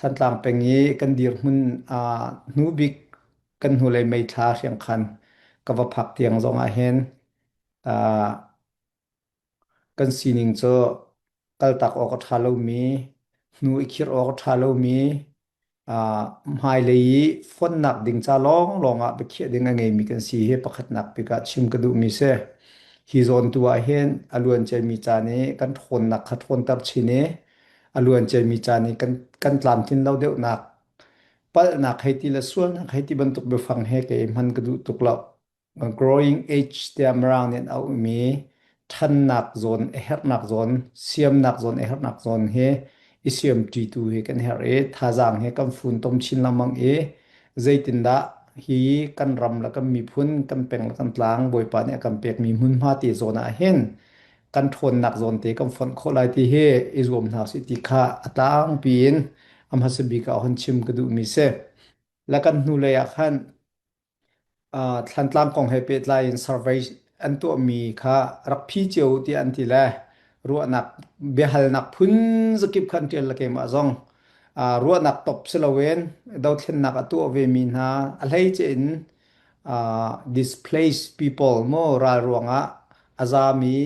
Thlantlang peng i kan dirhmun hnu bik kan hnulei meithla hriangkhan ka va phak tiang zong ah hin kan sining cu kaltak awk a ṭha lomi, hnu i khirh awk a ṭha lomi, hmailei i fonnak ding ca lawnglawng ah biakhiah ding a ngeimi kan si hi pakhatnak bik ah chim ka duhmi si. Hi zawn tu ah hin a luanciami caan i kan ṭhawnnak kha ṭhawnter chin i a luanciami caan i kan kan tlamtlin lo deuhnak palhnak hei ti le sualnak hei ti bantuk biafang he kei hman ka duh tuk lo. Growing age tiah Mirang nih an auhmi ṭhannak zawn, a herhnak zawn, siamnak zawn, a herhnak zawn hi i siamṭitu hi kan herh i thazaang hi kan funtom chin lengmang i zeitindah hi kan ram le kan miphun, kan peng le kan tlang Bawipa nih a kan pekmi hmunhma te zawn ah hin kan ṭhawnnak zawn te kan fonh khawh lai ti hi i zuam hna usih ti kha a tlangpi in a hmasa bik ah hon chim ka duhmi si. Le kan hnulei ah khan Thlantlang kong he pehtlai in survey an tuahmi kha rak phi cio u tiah an ti le ruahnak biahalnak phun zakip kha an ṭial le keimah zong ruahnak top si loin dothlennak a tuah vemi hna a hleice in displaced people mu ral ruangah a zami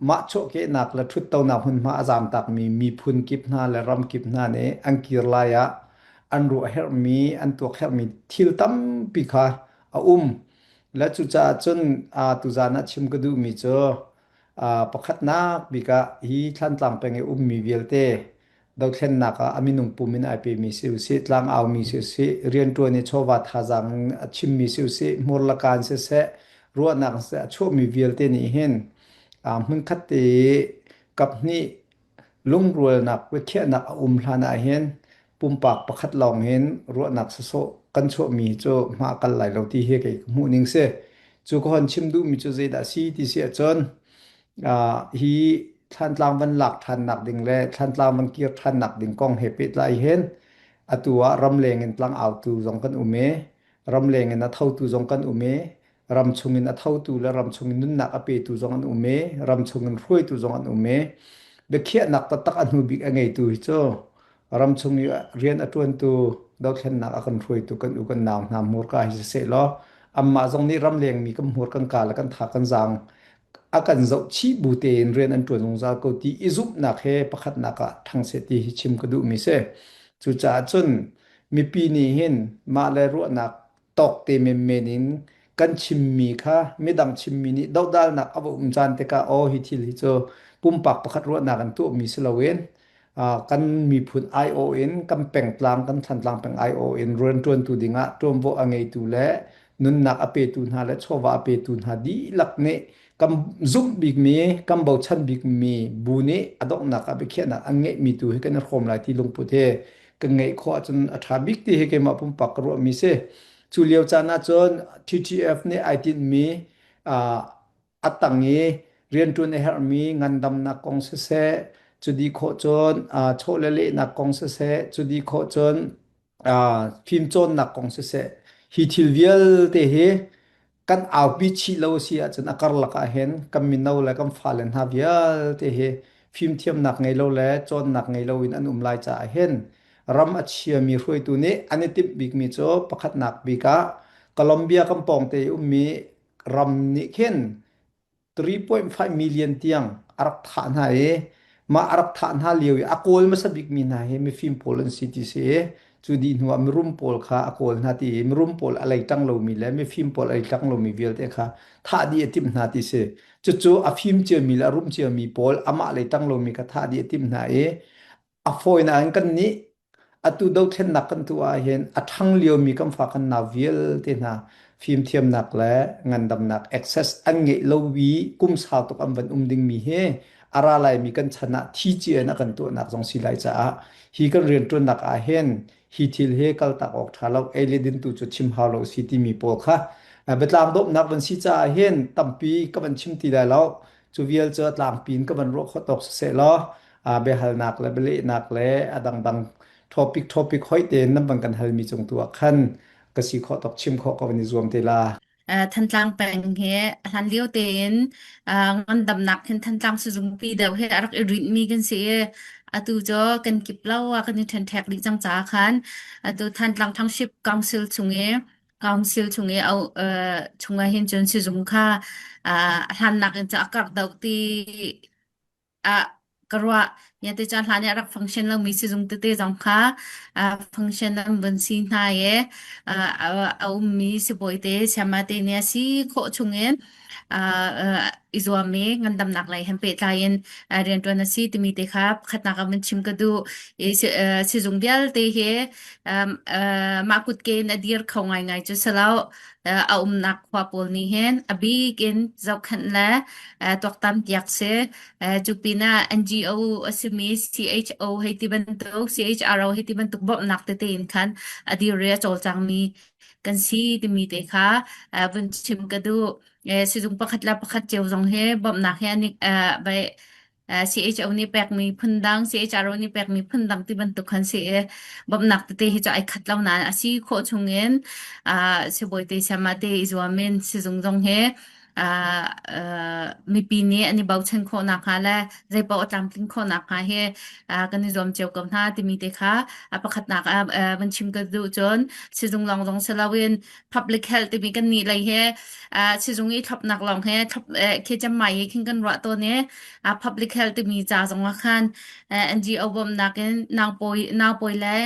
Mah chuahkehnak le ṭhuttonak hmunhma a zaamtakmi miphun kip hna le ram kip hna nih an kir lai ah an ruah herhmi, an tuak herhmi thil tampi kha a um. Le cucaah cun tuzaan ah chim ka duhmi cu pakhatnak bik ah hi Thlantlang peng i ummi vialte dothlennak ah a minung pum in ai pemi si usih, tlangaumi si usih, rianṭuan i chawva thazaang in a chimmi si usih, hmurlakaan siseh, ruahnak siseh a chuahmi vialte nih hin hmunkhat te i kaphnih lungrualnak biakhiahnak a um hlan ah hin pumpak pakhat lawng hin ruahnak sawsawh kan chuahmi cu hma a kal lai lo ti hi kei ka hmuh ning si. Cu ka hon chim duhmi cu zeidah si ti si ahcun hi Thlantlang van lak ṭhannak ding le Thlantlang van kir ṭhannak ding kong he pehtlai hin atu ah ramleng in tlangautu zong kan um i ramleng in a thotu zong kan um i ramchung in a thotu le ramchung in nunnak a petu zong an um i ramchung in hruaitu zong an um i biakhiahnak taktak a hnu bik a ngeitu hi cu ramchung i rian a ṭuantu dothlennak a kan hruaitu kan u kan nau hna hmurka hi siseh law anmah zong nih ramleng mi kan hmur kan ka le kan tha kan zaang a kan zohchih bu tein rian an ṭuan zungzal ko ti i zumhnak he pakhatnak ah ṭhang seh ti hi chim ka duhmi si. Cucaah cun mipi nih hin mah le ruahnak tawk te menmen in kan chimmi kha midang chimmi nih dohdalnak a va um caan tikah aw hi thil hi cu pumpak pakhat ruahnak an tuahmi si loin kan miphun aiawh in kan pengtlang kan Thantlang peng aiawh in rianṭuantu dingah ṭuanvo a ngeitu le nunnak a petu hna le chawva a petu hna dihlak nih kan zumh bikmi kan bochan bikmi bu nih a donghnak ah biakhiahnak an ngeihmi tu hi kan i hrawm lai ti lungput he kan ngeih khawh ahcun a ṭha bik ti hi keimah pumpak ka ruahmi si. Cu lio caan ahcun TTF nih ai tinhmi a tang i rianṭuan a herhmi ngandamnak kong siseh, cu dih khawh cun chawleh le lehnak kong siseh, cu dih khawh cun fimcawnnak kong siseh, hi thil vialte hi kan aupi chih lo a si ahcun a karlak ah hin kan mino le kan fale hna vialte hi fimthiamnak ngei lo le cawnnak ngei lo in an um lai caah hin ram a chiami hruaitu nih an i timh bikmi cu pakhatnak bik ah Colombia kan pawngte i ummi ram nih khin 3.5 million tiang a rak thah hna i mah a rak thah hna lio i a kawl hmasa bikmi hna hi mifim pawl an si ti si i cu dih hnu ah mirum pawl kha a kawl hna ti i mirum pawl a lei ṭang lomi le mifim pawl a lei ṭang lomi vialte kha thah dih a timh hna ti si. Cucu a fim ciami le a rum ciami pawl amah lei ṭang lomi kha thah dih a timh hna i a fawinak in kannih atu dothlennak kan tuah ahhin a ṭhang liomi kan fa kan nau vialte hna fimthiamnak le ngandamnak access an ngeih lo i kum sau tuk an van um dingmi hi a ra laimi kan chan ah thi cia in a kan tuahnak zong si lai caah hi kan rianṭuannak ahhin hi thil hi kaltak awk ṭha lo ei le din tu cu chim hau lo si timi pawl kha biatlang dawmnak van si caah hin tampi ka van chim ti lai lo. Cu vial cu a tlangpi in ka van ruah khawh tawk siseh law biahalnak le bialehnak le a dangdang topic topic hoi tein nan van kan halmi cung tu ah khan ka si khawh tawk chim khawh ka van i zuam te la. Thantlang peng hi hlan lio tein ngandamnak hin Thantlang sizungpi deuh he a rak i rinhmi kan si i. Atu cu kan kip lo ah kan i ṭhenṭhek dih cang caah khan atu Thantlang Township Council chung i Council chung i au chungah hin cun sizung kha a hlannak in cu a karh deuh ti ah ka ruah. Nia te caan hlan i a rak function lomi sizung tete zong kha function an vun si hna i a ummi sibawi te sayama te nih a si khawh chungin i zuam i ngandamnak lei he pehtlai in rianṭuan a si timi te kha pakhatnak ah vun chim ka duh. I sizung vialte hi mah kutke in a dir kho ngaingai cu si lo. A umnak khua pawl nih hin a bik in zohkhenh le tuaktan piak si. Cu pinah NGO a simi CHO hei ti bantuk, CHRO hei ti bantuk bawmhnak tete in khan a dir i a cawlcangmi kan si timi te kha vun chim ka duh. Sizung pakhat le pakhat cio zong hi bawmhnak hi an i CHO nih pekmi phundang, CHRO nih pekmi phundang ti bantuk khan si i bawmhnak tete hi cu ai khat lo nain a si khawh chungin sibawi te siama te i zuam in sizung zong hi mipi nih an i bochan khawh nakhnga le zeipaoh a tlamtlin khawh nakhnga hi kan i zuam cio ko hna timi te kha a pakhatnak ah van chim ka duh. Cun sizung lawng zong si loin public health timi kan nih lei he sizung i thlopnak lawng he thlop khi cemmai hi khin kan ruah tawn i public health timi ca zong ah khan NGO bawmhnak in naupawi naupawi le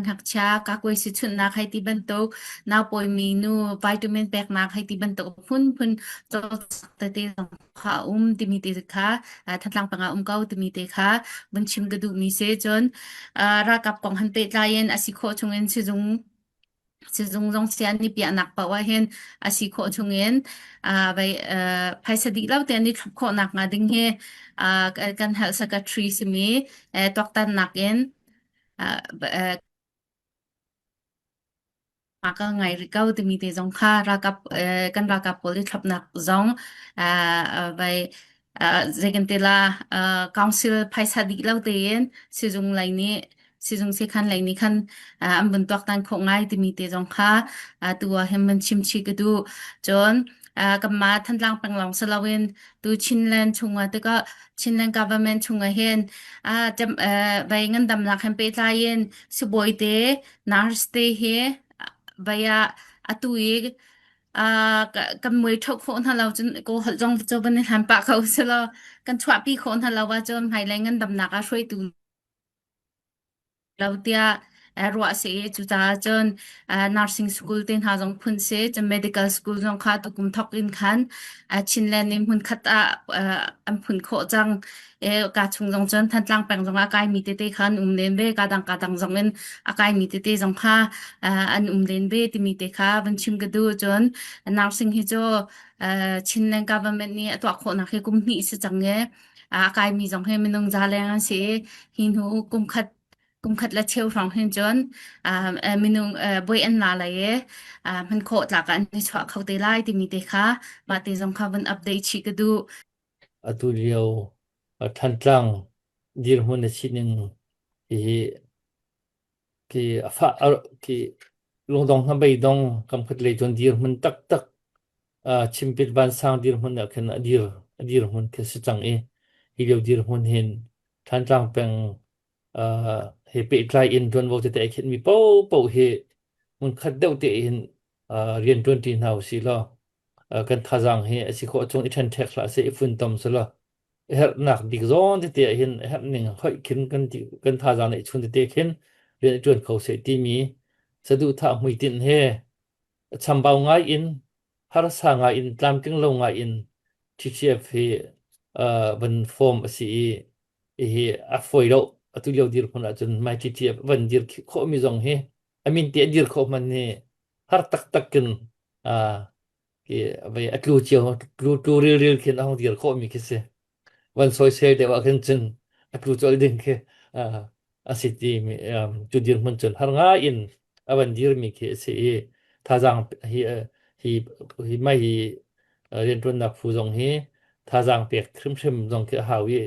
ngakchia kakuaisi chunhnak hei ti bantuk, naupawi mi nu vitamin peknak hei ti bantuk phunphun cawlcangh tete zong kha a um timi te kha Thantlang pangah um ko timi te kha vun chim ka duhmi si. Cun ralkap kong han pehtlai in a si khawh chungin sizung sizung zong sian ni piahnak paoh ah hin a si khawh chungin vai phaisa dih lo te an i thlop khawh nak hnga ding hi kan health secretary simi tuaktannak in ka ngai rih ko timi te zong kha ralkap kan ralkap pawl i thlopnak zong vai zei kan ti la, council phaisa dih lo tein sizung lei nih sizung sekhan lei nih khan an vun tuaktan khawh ngai timi te zong kha tu ah hin van chim chih ka duh. Cun kanmah Thantlang peng lawng si loin tu Chinland chungah tikah Chinland government chungah hin vai ngandamnak hen pehtlai in sibawi te nurse te hi vai ah atu i kan mui ṭho khawh hna lo cun kaw holh zong cu van i hlan pah ko selaw kan chuahpi khawh hna lo ahcun hmailei ngandamnak ah hruaitu lo tiah ruah si i cucaah cun nursing school te hna zong phun si, cun medical school zong kha tukum thawk in khan Chinland nih hmunkhat ah an phun khawh cang. Ka chung zong cun Thantlang peng zong ah kaimi tete kha an um len ve, ka dang ka dang zong in a kaimi tete zong kha an um len ve timi te kha van chim ka duh. Cun nursing hi cu Chinland government nih a tuah khawhnak hi kum hnih si cang i a kaimi zong hi minung za leng an si i hi hnu kum khat kum khat le cheu hrawng hin cun minung buai an la lai i hman khawh tlak ah an i chuah kho te lai timi te kha mah te zong kha van update chih ka duh. Atu lio Thantlang dirhmun a sining hi khi a fah khi lungdong hnabei dong kam khat lei cun dirhmun taktak chimpit vansang dirhmun ah khin a dirhmun khi si cang i hi lio dirhmun hin Thantlang peng he pehtlai in ṭuanvo tete ai khenhmi paohpaoh hi hmunkhat deuh te hin rian ṭuanṭi hna usih law kan thazaang hi a si khawh chung i ṭhenṭhek hlah seh, i funtom selaw a herhnak bik zawn tete ah hin a herh ning hoih khin kan ti kan thazaang neih chun tete khin rian i ṭuan kho seh timi saduhthah hmuitinh he chambau ngai in harsa ngai in tlamtling lo ngai in TTF hi van form a si i hihi a fawi lo. Atu lio dirhmun ahcun mai TTF van dir khawhmi zong hi a min te a dir khawh hmanh hi har taktak in a tlu cio tlu tlu ril ril khin a hung dir khawhmi khi si. Van soisel deuh ah khin cun a tlu colh ding khi a si ti cu dirhmun cun har ngai in a van dirmi khi a si i thazaang hi hi hi mai hi rianṭuannak phu zong hi thazaang pek hrimhrim zong khi a hau i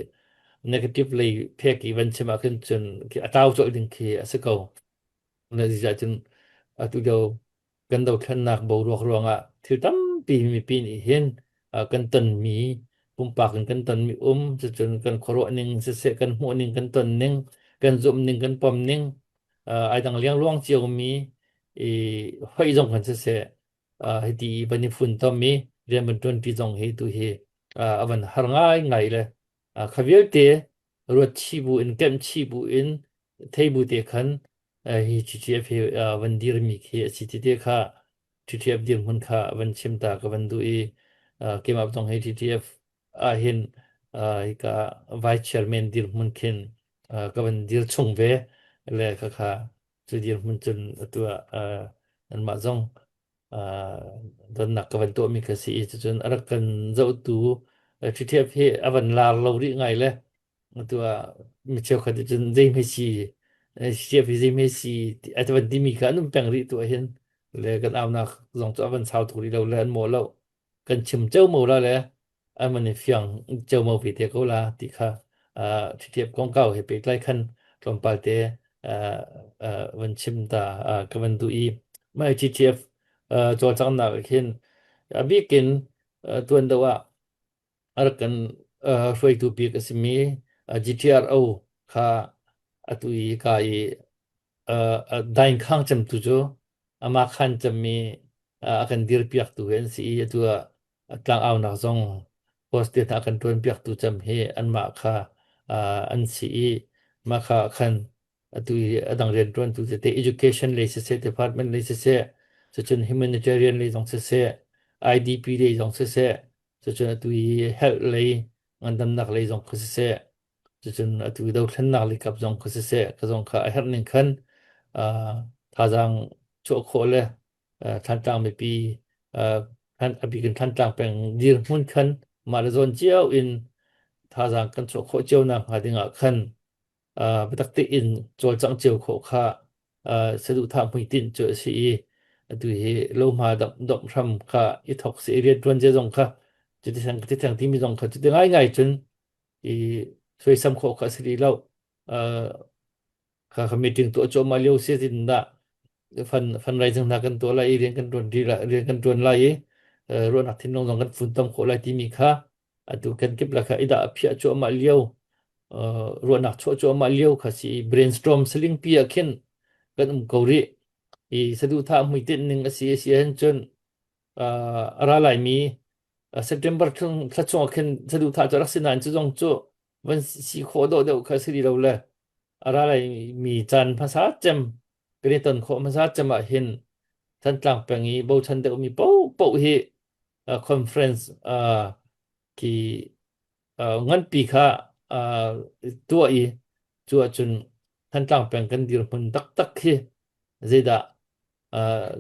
negative lei phek i van chim ah khin cun khi a tlau colh ding khi a si ko. Na cun atu lio kan dothlennak boruak ruangah thil tampi mipi nih hin kan tonmi. Pumpak in kan tonmi um, cucun kan khuaruah ning siseh, kan hmuh ning, kan ton ning, kan zumh ning, kan pom ning, ai dang liangluang ciomi i hoih zong kan siseh, hiti i van i funtom i rian van ṭuanṭi zong hi tu hi a van har ngaingai le kha vialte ruat chih bu in kemh chih bu in thei bu te khan hi TTF hi van dirmi khi a si ti te kha TTF dirhmun kha van chim ta ka van duh i keimah zong hi TTF ah hin hika vice chairman dirhmun khin ka van dir chung ve le kha kha cu dirhmun cun atu ah anmah zong donnak ka van tuahmi ka si i cucun a rak kan zohtu TTF hi a van lar lo rih ngai le atu ah mi cheukhat nih cun zei hme si TTF hi zei hme si a van timi kha an um peng rih tu ah hin le kan aunak zong cu a van sau tuk rih lo le an mawh lo kan chim ceomo la le an van i fiang ceomo ve te ko la ti kha TTF kongkau he pehtlai khan tlawmpal te van chim ta ka van duh i mah TTF cawlcanghnak ah khin a bikin tuan deuh ah a rak kan hruaitu bik a simi GTRO kha atu i ka i daingkhang cemtu cu amah khan cemmi a kan dirpiaktu hi an si i atu ah tlangaunak zong post te hna a kan ṭuanpiaktu cem hi anmah kha an si i mah kha khan atu i a dang rianṭuantu tete education lei siseh department lei siseh cucun humanitarian lei zong siseh IDP lei zong siseh cucun atu i health lei ngandamnak lei zong kha siseh Cucun atu dothlennak lei kap zong kha siseh, ka zong kha a herh ning khan thazaang chuah khawh le Thantlang mipi a bik in Thantlang peng dirhmun khan mah le zawn cio in thazaang kan chuah khawh cio nak hnga ding ah khan biatak tein cawlcangh cio khawh kha saduhthah hmuitinh cu a si i atu hi lohma domh hram kha i thok si i rianṭuan zia zong kha cuti theng timi zong kha cuti ngaingai cun i suaisam khawh kha a si rih lo. Kha kha meeting tuah cuahmah lio si tin dah fund fundraising hna kan tuah lai i rian kan ṭuan rian kan ṭuan lai i ruahnak thinlung zong kan funtom khawh lai timi kha atu kan kip la kha i dah phiah cuahmah lio ruahnak chuah cuahmah lio kha si i brainstorm saling pi ah khin kan um ko rih i saduhthah hmuitinh ning a si a si ahcun cun a ra laimi September thla chung ah khin saduhthah cu rak si nain cu zong cu van si khawh dawh deuh kha si lo le a ra laimi caan hmasa cem kan i ton khawh hmasa cem ah hin Thantlang peng i bochan deuhmi paohpaoh hi conference khi nganpi kha tuah i cu ahcun Thantlang peng kan dirhmun taktak khi zeidah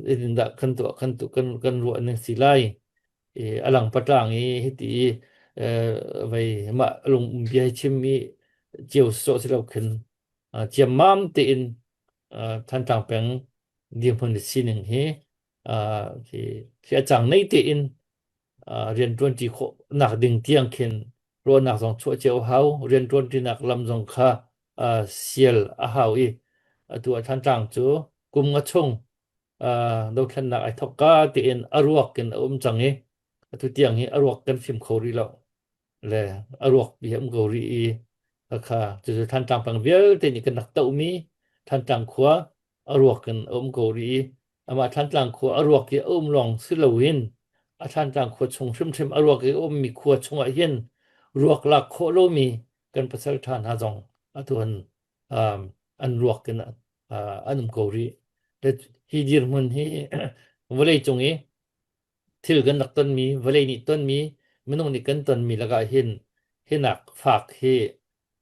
zeitindah kan tuah kan tu kan kan ruah ning si lai i a lang patlang i hiti i vei mah lung bia hi chim i cio sawh si lo khin ciammam tein Thantlang peng dirhmun le sining hi khi a cang nei tein rianṭuanṭi khawhnak ding tiang khin ruahnak zong chuah cio a hau rianṭuanṭinak lam zong kha sial a hau i atu ah Thantlang cu kum nga chung dothlennak ai thawk ka tiin a ruak in a um cang i atu tiang hi a ruak kan fim kho rih lo le a ruak pi um ko rih i kha cucu Thantlang peng vialte nih kan rak tohmi Thantlang khua a ruak in a um ko rih i amah Thantlang khua a ruak i a um lawng si loin a Thantlang khua chung hrimhrim a ruak i a ummi khua chungah hin ruak lak khawh lomi kan pasal ṭha hna zong atu an um, an ruak in uh, an um ko rih. Hi dirhmun hi vawlei cung i thil kan rak tonmi, vawlei nih tonmi, minung nih kan tonmi lakah hin hinak fak hi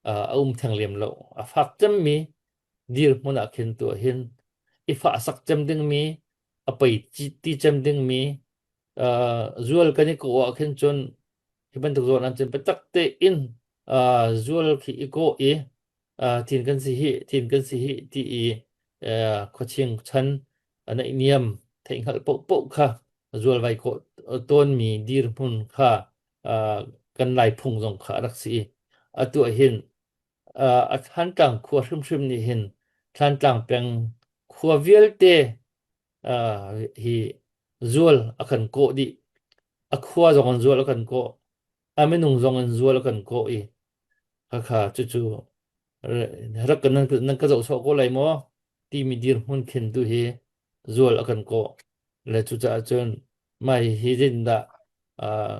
uh, a um theng lem lo. A fak cemmi dirhmun ah khin tuah hin i fahsak cem dingmi, a pei ti cem dingmi, uh, zual kan i kawh ah khin cun hi bantuk zawn ah cun biatak tein uh, zual khi i kawh i uh, thin kan si hi thin kan si hi ti i uh, khuaching chan a naihniam theihhngalh paohpaoh kha zual vai khawh tawnmi dirhmun kha uh, kan lai phung zong kha a rak si i atu ah hin uh, a Thantlang khua hrimhrim nih hin Thantlang peng khua vialte uh, hi zual a kan kawh dih a khua zong an zual a kan kawh. A minung zong in zual a kan kawh i khakha cucu rak kan nan ka zoh sawh ko lai maw timi dirhmun khin tu hi zual a kan kawh. Le cucaah cun mah hi zeitindah uh,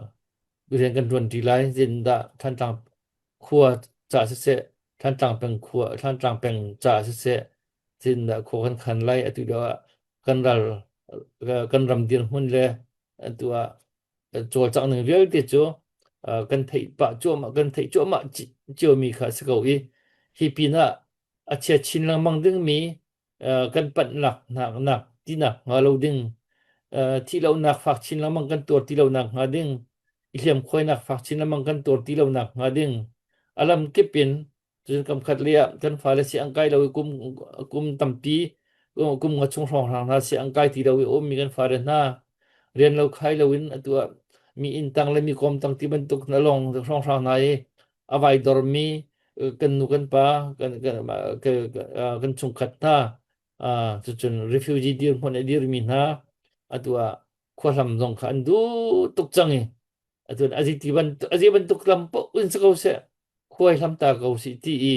rian kan ṭuan ṭi lai, zeitindah Thantlang khua ca siseh, Thantlang peng khua, Thantlang peng ca siseh, zeitindah khua kan khan lai atu lio ah kan ral kan ram dirhmun le atu ah cawlcangh ning vialte cu kan theih pah cuahmah kan theih cuahmah ciomi kha a si ko i hi pinah a chia chin lengmang dingmi kan panhnak nak tinak hnga lo ding thih lonak fak chin lengmang kan tuar ti lonak hnga ding i hliamkhuainak fak chin lengmang kan tuar ti lonak hnga ding a lam kip in Cun kam khat lei ah kan fale si an kai lo i kum kum tampi kum nga chung hrawnghrang hna si an kai ti lo i ummi kan fale hna rian lo khai lo in atu ah mi inn tang le mi kawm tang ti bantuk na long hrawnghrang hna i a vai dormi kan nu kan pa kan kan kan chungkhat hna cucun refugee dirhmun a dirmi hna atu ah khuahlam zong kha an duh tuk cang i atu azi ti bantuk azi bantuk lam paoh in si ko seh khuai hlam ta ko sih ti i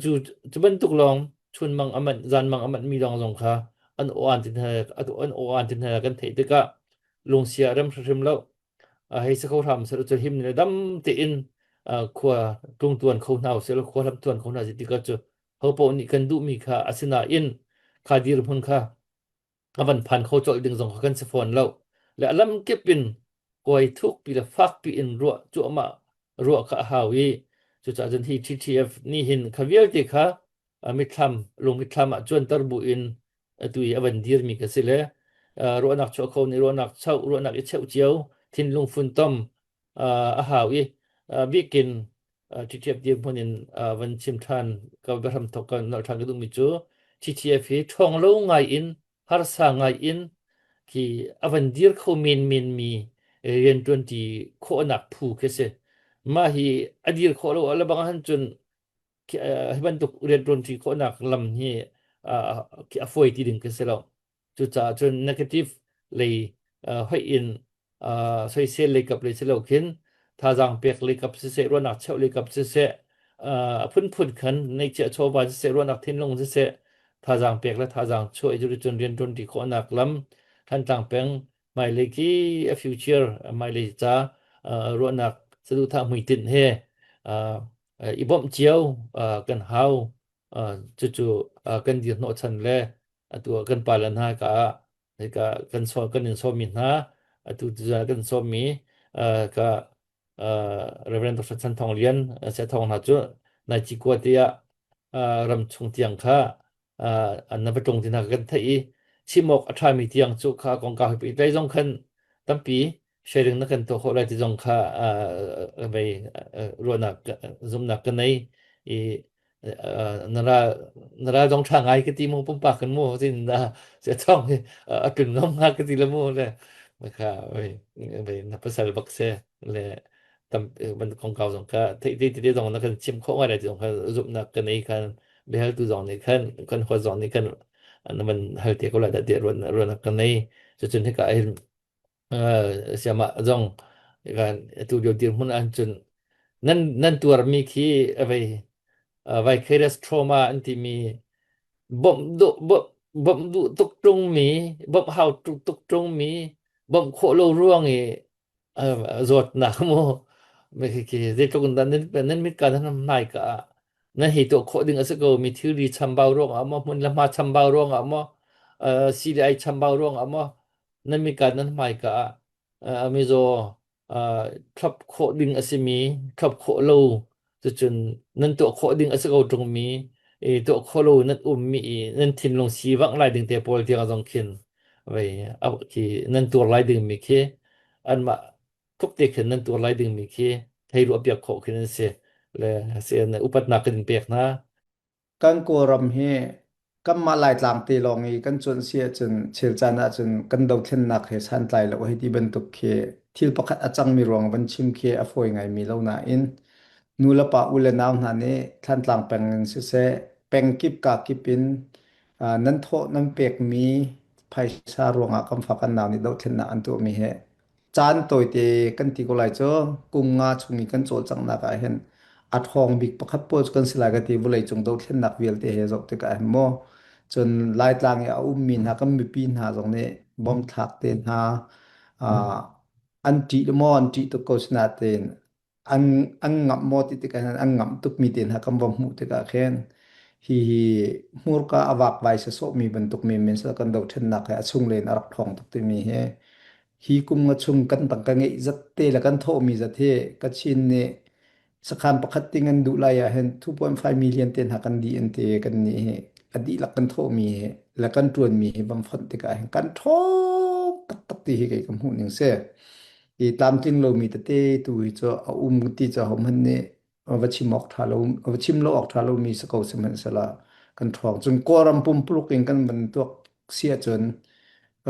cu cu bantuk lawng chun mang a manh zan mang a manh mi lawng zong kha an aw an tin an aw an tin kan theih tikah lungsia rem hrim lo hei se kho hram se cu him le dam tein khua tlung tuan kho hna usih khua hlam tuan kho hna si tikah cu ho paoh nih kan duhmi kha asinain kha dirhmun kha a van phan kho colh ding zong kha kan si fawn lo le a lam kip in kuai thukpi le fakpi in ruah cuahmah ruah kha a hau i cucaah cun hi TTF nih hin kha vialte kha mitthlam lung mitthlam ah cuanter bu in atu i a van dirmi ka si le ruahnak chuah kho nih ruahnak chauh ruahnak i cheuh cio thinlung funtom a hau i bikin TTF dirhmun in van chim ṭhan ka biahram thok ka nolh ṭhan ka duhmi cu TTF hi ṭhawng lo ngai in harsa ngai in khi a van dir kho menmen mi rianṭuanṭi khawhnak phu khi si. Mah hi a dir khawh lo a bang han cun hi bantuk rianṭuanṭi khawhnak lam hi a fawi ti ding khi si lo. Cucaah cun negative lei hoih in soisel lei kap lei si lo khin thazaang pek lei kap siseh ruahnak cheuh lei kap siseh a phunphun khan neihchiah chawva siseh ruahnak thinlung siseh thazaang pek le thazaang chuah i cun rian ṭuanṭi khawhnak lam Thantlang peng hmailei khi a future hmailei ca ruahnak saduhthah hmuitinh he i bawmh cio kan hau cucu kan dir hnawhchan le atu ah kan pale hna ka ah hika kan sawm kan in sawmmi hna atu tuzan kan sawmmi ka Reverend Dr. Chan Thong Lian Saya Thong hna cu nai ci kua te ah ram chung tiang kha an na va tlung ti hna kan theih i chim awk a ṭhami tiang cu kha kongkau he pehtlai zong khan tampi sharing na kan tuah khawh lai ti zong kha vei ruahnak zumhnak ka nei i na ra na ra zong ṭha ngai ka ti mu pumpak kan mu tin na sia thong hi a tlun ngam nga ka ti le mu le kha vei vei na pasal bak se le tam ban kongkau zong kha theih te te zong na kan chim khawh ngai lai ti zong kha zumhnak ka nei khan biahaltu zong nih khan kan huat zong nih khan na van hal te ko lai dah tiah ruahnak ka nei cucun hika hin siamah zong kan atu lio dirhmun ah cun nan nan tuarmi khi vei vicarious trauma an timi bawmh duh bawmh duh tuk ṭungmi bawmh hau tuk ṭungmi bawmh khawh lo ruang i zawtnak mu zeitluk in dah nan mit ka nan hmai ka ah nan hei tuah khawh ding a si ko mi thilri chambau ruangah maw hmun le hma chambau ruangah maw si le ai chambau ruangah maw nan mit ka nan hmai ka ah mizaw thlop khawh ding a simi thlop khawh lo cucun nan tuah khawh ding a si ko ṭungmi i tuah khawh lo nan ummi i nan thinlung sivangh lai ding te pawl tiang zong khin vei khi nan tuar lai dingmi khi anmah tluk te khin nan tuar lai dingmi khi thei ruah piak khawh khin an si le si upatnak kan in pek hna. Kan Kawlram hi kanmah Laitlang te lawng i kan cuanh si ahcun chel caan ahcun kan dothlennak he santlai lo hei ti bantuk khi thil pakhat a cangmi ruang van chim khi a fawi ngaimi lo nain nu le pa u le nau hna nih Thlantlang peng in siseh peng kip ka kip in nan thawh nan pekmi phaisa ruangah kan fa kan nau nih dothlennak an tuahmi hi. Caan tawite kan ti ko lai cu kum nga chung i kan cawlcanghnak ah hin a ṭhawng bik pakhat pawl cu kan si lai ka ti vawleicung dothlennak vialte he zoh tikah hin maw cun Laitlang i a ummi hna kan mipi hna zong nih bomb thlak te hna an ṭih maw an ṭih tuk ko sinain an an ngamh maw ti tikah hin an ngamh tukmi te hna kan va hmuh tikah khin hi hi hmurka a vakvai sawsawhmi bantuk menmen sal kan dohṭhennak he a chunglei in a rak ṭhawng tuk timi hi hi kum nga chung kan tangka ngeih zat te le kan thawhmi zat hi Kachin nih sakhan pakhat ting an duh lai ah hin 2.5 million te hna kan dih an ti kan nih hi a dihlak kan thawhmi hi le kan ṭuanmi hi van fonh tikah hin kan ṭhawng taktak ti hi kei ka hmuh ning si. I tlamtling lomi tete tu hi cu a um ti cu ahohmanh nih va chim awk ṭha lo va chim lo awk ṭha lomi si ko sihmanhsehlaw kan ṭhawng. Cun Kawlram pumpuluk in kan van tuak si ahcun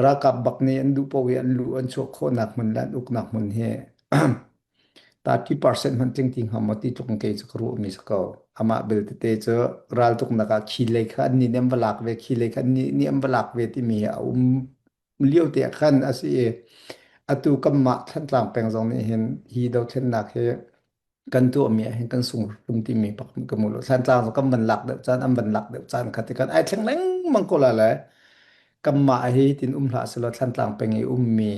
ralkap bak nih an duh paoh i an luh an chuah khawhnak hmun le an uknak hmun hi 30% hmanh tling ti hnga maw ti tluk in kei cu ka ruahmi si ko. Amah bel tete cu raltuknak ah khi lei kha an nih nih an va lak ve, khi lei kha an nih nih an va lak ve timi hi a um lio te ah khan a si i atu kanmah Thantlang peng zong nih hin hi dothlennak hi kan tuahmi ah hin kan sung rum timi pakhat ka mu lo. Thantlang zong kan van lak deuh caan an van lak deuh caan kha ti kan ai thleng lengmang ko la le kanmah hi tin um hlah selaw Thantlang peng i ummi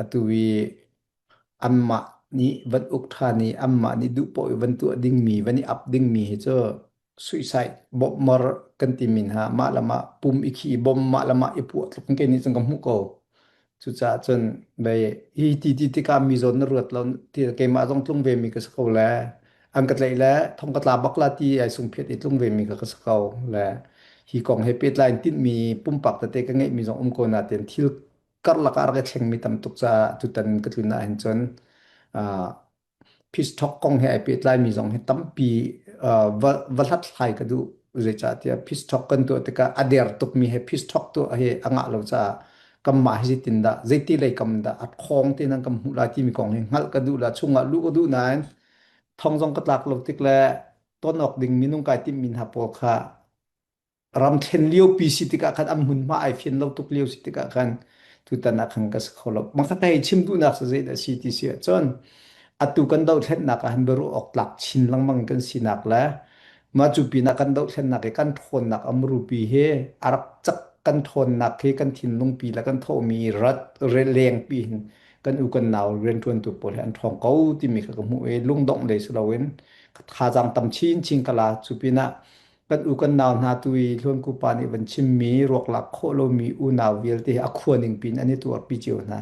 atu i anmah nih van uk ṭhan i anmah nih duh paoh i van tuah dingmi van i ap dingmi hi cu suicide bawmh kan timi hna mah le mah pum i khi i bawm mah le mah i puah tluk in kei nih cun ka hmuh ko. Cucaah cun bei hi ti ti tikah mi zawn na ruat lo ti keimah zong tlung ve mi ka si ko le an ka tlaih le thong ka tla bak la ti ai sungphiat i tlung ve mi ka ka si ko le hi kong he pehtlai in tinhmi pumpak tete ka ngeihmi zong um ko nain thil karlak ah rak i thlengmi tam tuk caah tutan ka tlun ahhin cun uh, peace talk kong he ai pehtlaimi zong hi tampi uh, va, va hlathlai ka duh zeicahtiah peace talk kan tuah tikah a der tukmi he peace talk tuah hi a ngah lo caah kanmah hi zeitin dah zeiti lei kam dah a khong te nan kan hmuh lai timi kong hi hngalh ka duh la chungah luh ka duh nain thong zong ka tlak lo tik le ton awk ding minung kai timmi hna pawl kha ramthlen liopi si tikah khan an hmunhma ai fian lo tuk lio si tikah khan tutan ah khan ka si kho lo. Makhat hei chim duhnak cu zeidah si ti si ahcun atu kan dohthlennak ah han biaruah awk tlak chin lengmang kan sinak le mah cu pinah kan dohthlennak i kan ṭhawnnak a murupi hi a rak cak kan ṭhawnnak hi kan thinlungpi le kan thawhmi rat lengpi hin kan u kan nau rianṭuantu pawl hi an ṭhawng ko timi kha ka hmuh i lungdongh lei si loin thazaang tam chinchin ka la cu pinah Kan u kan nau hna tu i Hluanku pa nih van chimmi ruaklak khawh lomi unau vialte hi a khua ning pin an i tuarpi cio hna.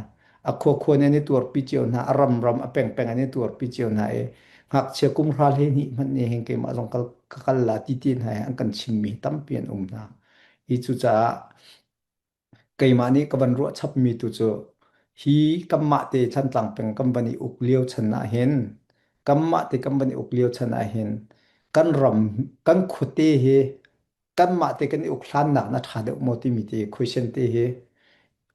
A khua khua nih an i tuarpi cio hna, a ram ram, a peng peng an i tuarpi cio hna i ngakchia kum hra hlei hnih hmanh nih hin keimah zong kal ka kal la ti ti hna hi an kan chimmi tampi an um hna. Hi cucaah Keimah nih ka van ruah chapmi tu cu hi kanmah te Thantlang peng kan van i uk lio chan ahhin kanmah te kan van i uk lio chan ahhin kan ram kan khuate hi kanmah te kan i uk hlannak na ṭha deuh maw timi te question te hi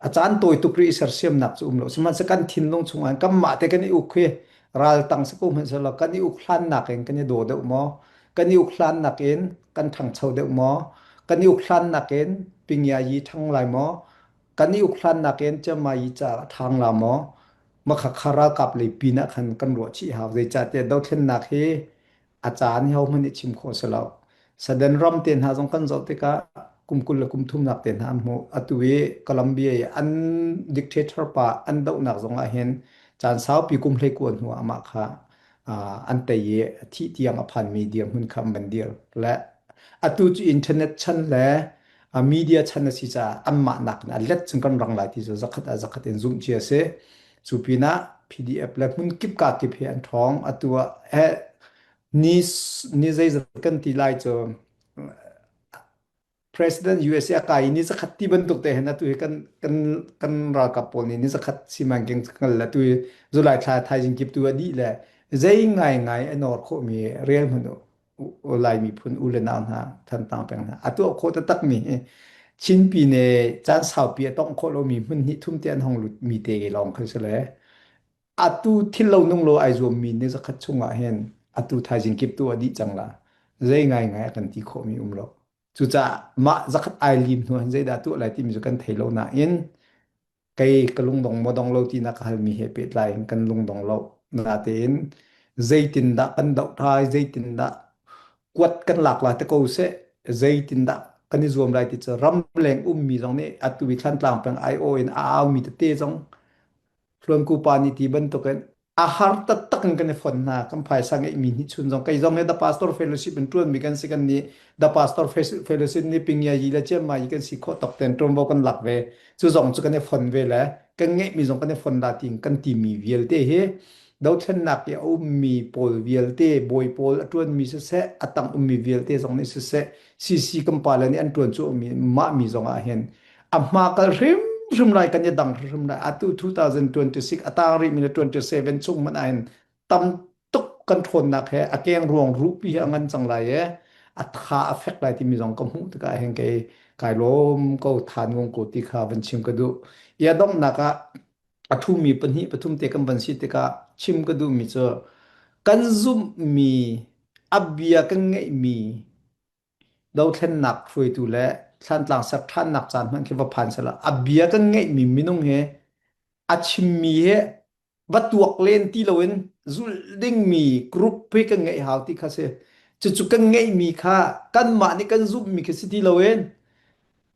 a caan tawi tuk rih i sersiamnak cu um lo sihmanhsehlaw kan thinlung chungah hin kanmah te kan i uk hi ral tang si ko hmanhsehlaw kan i uk hlannak in kan i daw deuh maw kan i uk hlannak in kan ṭhangcho deuh maw kan i uk hlannak in Pingyayi ṭhang lai maw kan i uk hlannak in Chiangmai ca a ṭhang la maw makhakha ralkap lei pin ah khan kan ruah chih hau zeicahtiah dothlennak hi a caan hi hohmanh nih chim khawh si lo Sudden ram te hna zong kan zoh tikah kum 20 le kum thumnak te hna an hmuh atu i Colombia i an dictator pa an dohnak zong ah hin caan saupi kum 19 hnu ah amah kha an tei i thih tiang a phanmi dirhmun kha an van dir le atu cu internet chan le media chan a si caah anmah nak in a let cun kan rang lai ti cu zakhat ah zakhat in zumh cia si cu pinah PDF le hmun kip ka kip hi an ṭhawng atu ah eh ni ni zeizat kan ti lai cu President USA a kai i ni zakhat ti bantuk te hin atu hi kan kan kan ralkap pawl nih ni zakhat simanking ngal le tu hi July thla thaizing kip tu a dih le zei ngai ngai a nawr khawhmi rel hmanh u Lai miphun u le nau hna Thantlang peng hna a tuah khawh taktak mi hi Chin pine caan saupi a tongh khawh lomi hmun hnih thum te an hong lut mi te lawng khi si le atu thil lo nung lo ai zuammi ni zakhat chungah hin atu thaizing kip tu a dih cang la zei ngai ngai a kan ti khawhmi um lo Cucaah mah zakhat ai lim hnu hin zeidah tuah lai timi cu kan thei lo nain. Kei ka lungdong maw dong lo ti na ka halmi he pehtlai in kan lungdong lo. Natein zeitindah kan doh thai, zeitindah kuat kan lak lai te ko seh, zeitindah kan i zuam lai ti cu ramleng ummi zong nih atu i Thlantlang peng IO in a aumi tete zong Hluanku pa nih ti bantukin a har taktak in kan i fon hna kan phaisa ngeihmi nih chun zong kei zong hi the pastor fellowship in ṭuanmi kan si kan nih the pastor fellowship nih pingya yi le chiam ma yi kan si khawh tok ten ṭuanvo kan lak ve cu zong cu kan i fon ve le kan ngeihmi zong kan i fon la ting kan timi vialte hi dothlennak i a ummi pawl vialte bawi pawl a ṭuanmi siseh a tang ummi vialte zong nih siseh CC kan pa le nih an ṭuan cu ummi mah mi zong ah hin a hma kal hrimhrim lai kan i dang hrimhrim lai atu 2026 a tang rih mi le 27 chung hmanh ah hin tam tuk kan ṭhawnnak he a keng ruang ruhpi he a ngan cang lai e a tha a fek lai timi zong ka hmuh tikah hin kei kai lawm ko than ngong ko ti kha van chim ka duh ia donghnak ah a thumi pahnih pathum te kan van si tikah chim ka duhmi cu kan zumhmi a bia kan ngeihmi Dothlennak hruaitu le Thlantlang ser ṭhannak caan hmanh khi va phan sehla a bia kan ngeihmi minung he a chimmi he va tuak len ti loin zulh dingmi group hi kan ngeih hau ti kha si. Cucu kan ngeihmi kha kanmah nih kan zumhmi khi si ti loin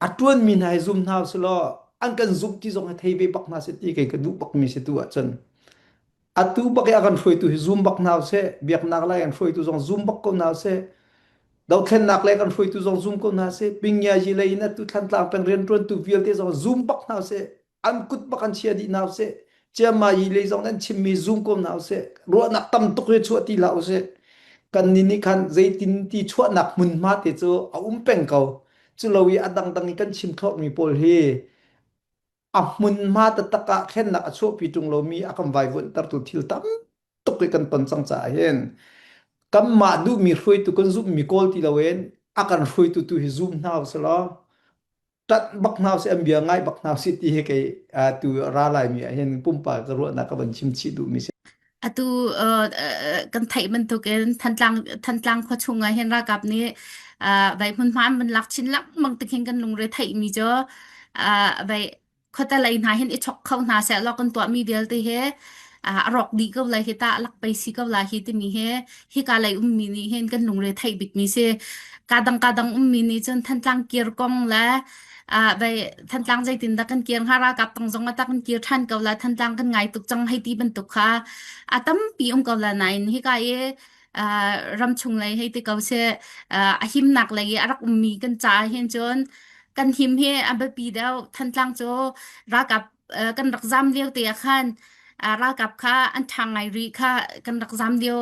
a ṭuanmi hna hi zum hna usih law an kan zumh ti zong hi thei ve bak hna seh ti kei ka duh bakmi si tu ahcun. Atu bak i a kan hruaitu hi zum bak hna usih. Biaknak lai kan hruaitu zong zum bak ko hna usih. Dothlennak lei kan hruaitu zong zum ko hna seh. Pingyayi lei in atu Thlantlang peng rianṭuantu vialte zong zum bak hna usih. An kut bak an chia dih hna usih. Ciammayi lei zong nan chimmi zum ko hna usih. Ruahnak tam tuk hi chuah ti hlah usih. Kan nih nih khan zeitin ti chuahnak hmunhma te cu a um peng ko. Cu lo i a dangdang i kan chim thlawhmi pawl hi a hmunhma taktak ah thlennak a chuahpi ṭung lomi a kan vaivuanhtertu thil tam tuk i kan ton cang caah hin kanmah duhmi hruaitu kan zumhmi kawl ti loin a kan hruaitu tu hi zum hna usih law ṭanh bak hna usih an bia ngai bak hna usih ti hi kei tu ra laimi ah hin pumpak ka ruahnak ka van chim chih duhmi si. Atu kan theih bantukin Thantlang Thantlang khua chung ah hin ralkap nih vai hmunhma an van lak chin lengmang tik hin kan lungre theihmi cu vai khuate lei hna hin i chok kho hna seh law kan tuahmi vialte hi a rawk dih ko lai hi tah lak pei si ko lai hi timi hi hika lei ummi nih hin kan lungre theih bikmi si. Ka dang ka dang ummi nih cun Thantlang kir kong le Ah vai Thantlang zeitindah kan kir hnga ralkap tang zong ata kan kir ṭhan ko la Thantlang kan ngai tuk cang hei ti bantuk kha a tampi um ko la nain hika i ah ramchung lei hei ti ko seh ah a himnak lei i a rak ummi kan caah hin cun kan him hi a biapi deuh Thantlang cu ralkap kan rak zam lio te ah khan ralkap kha an ṭha ngai rih kha kan rak zam lio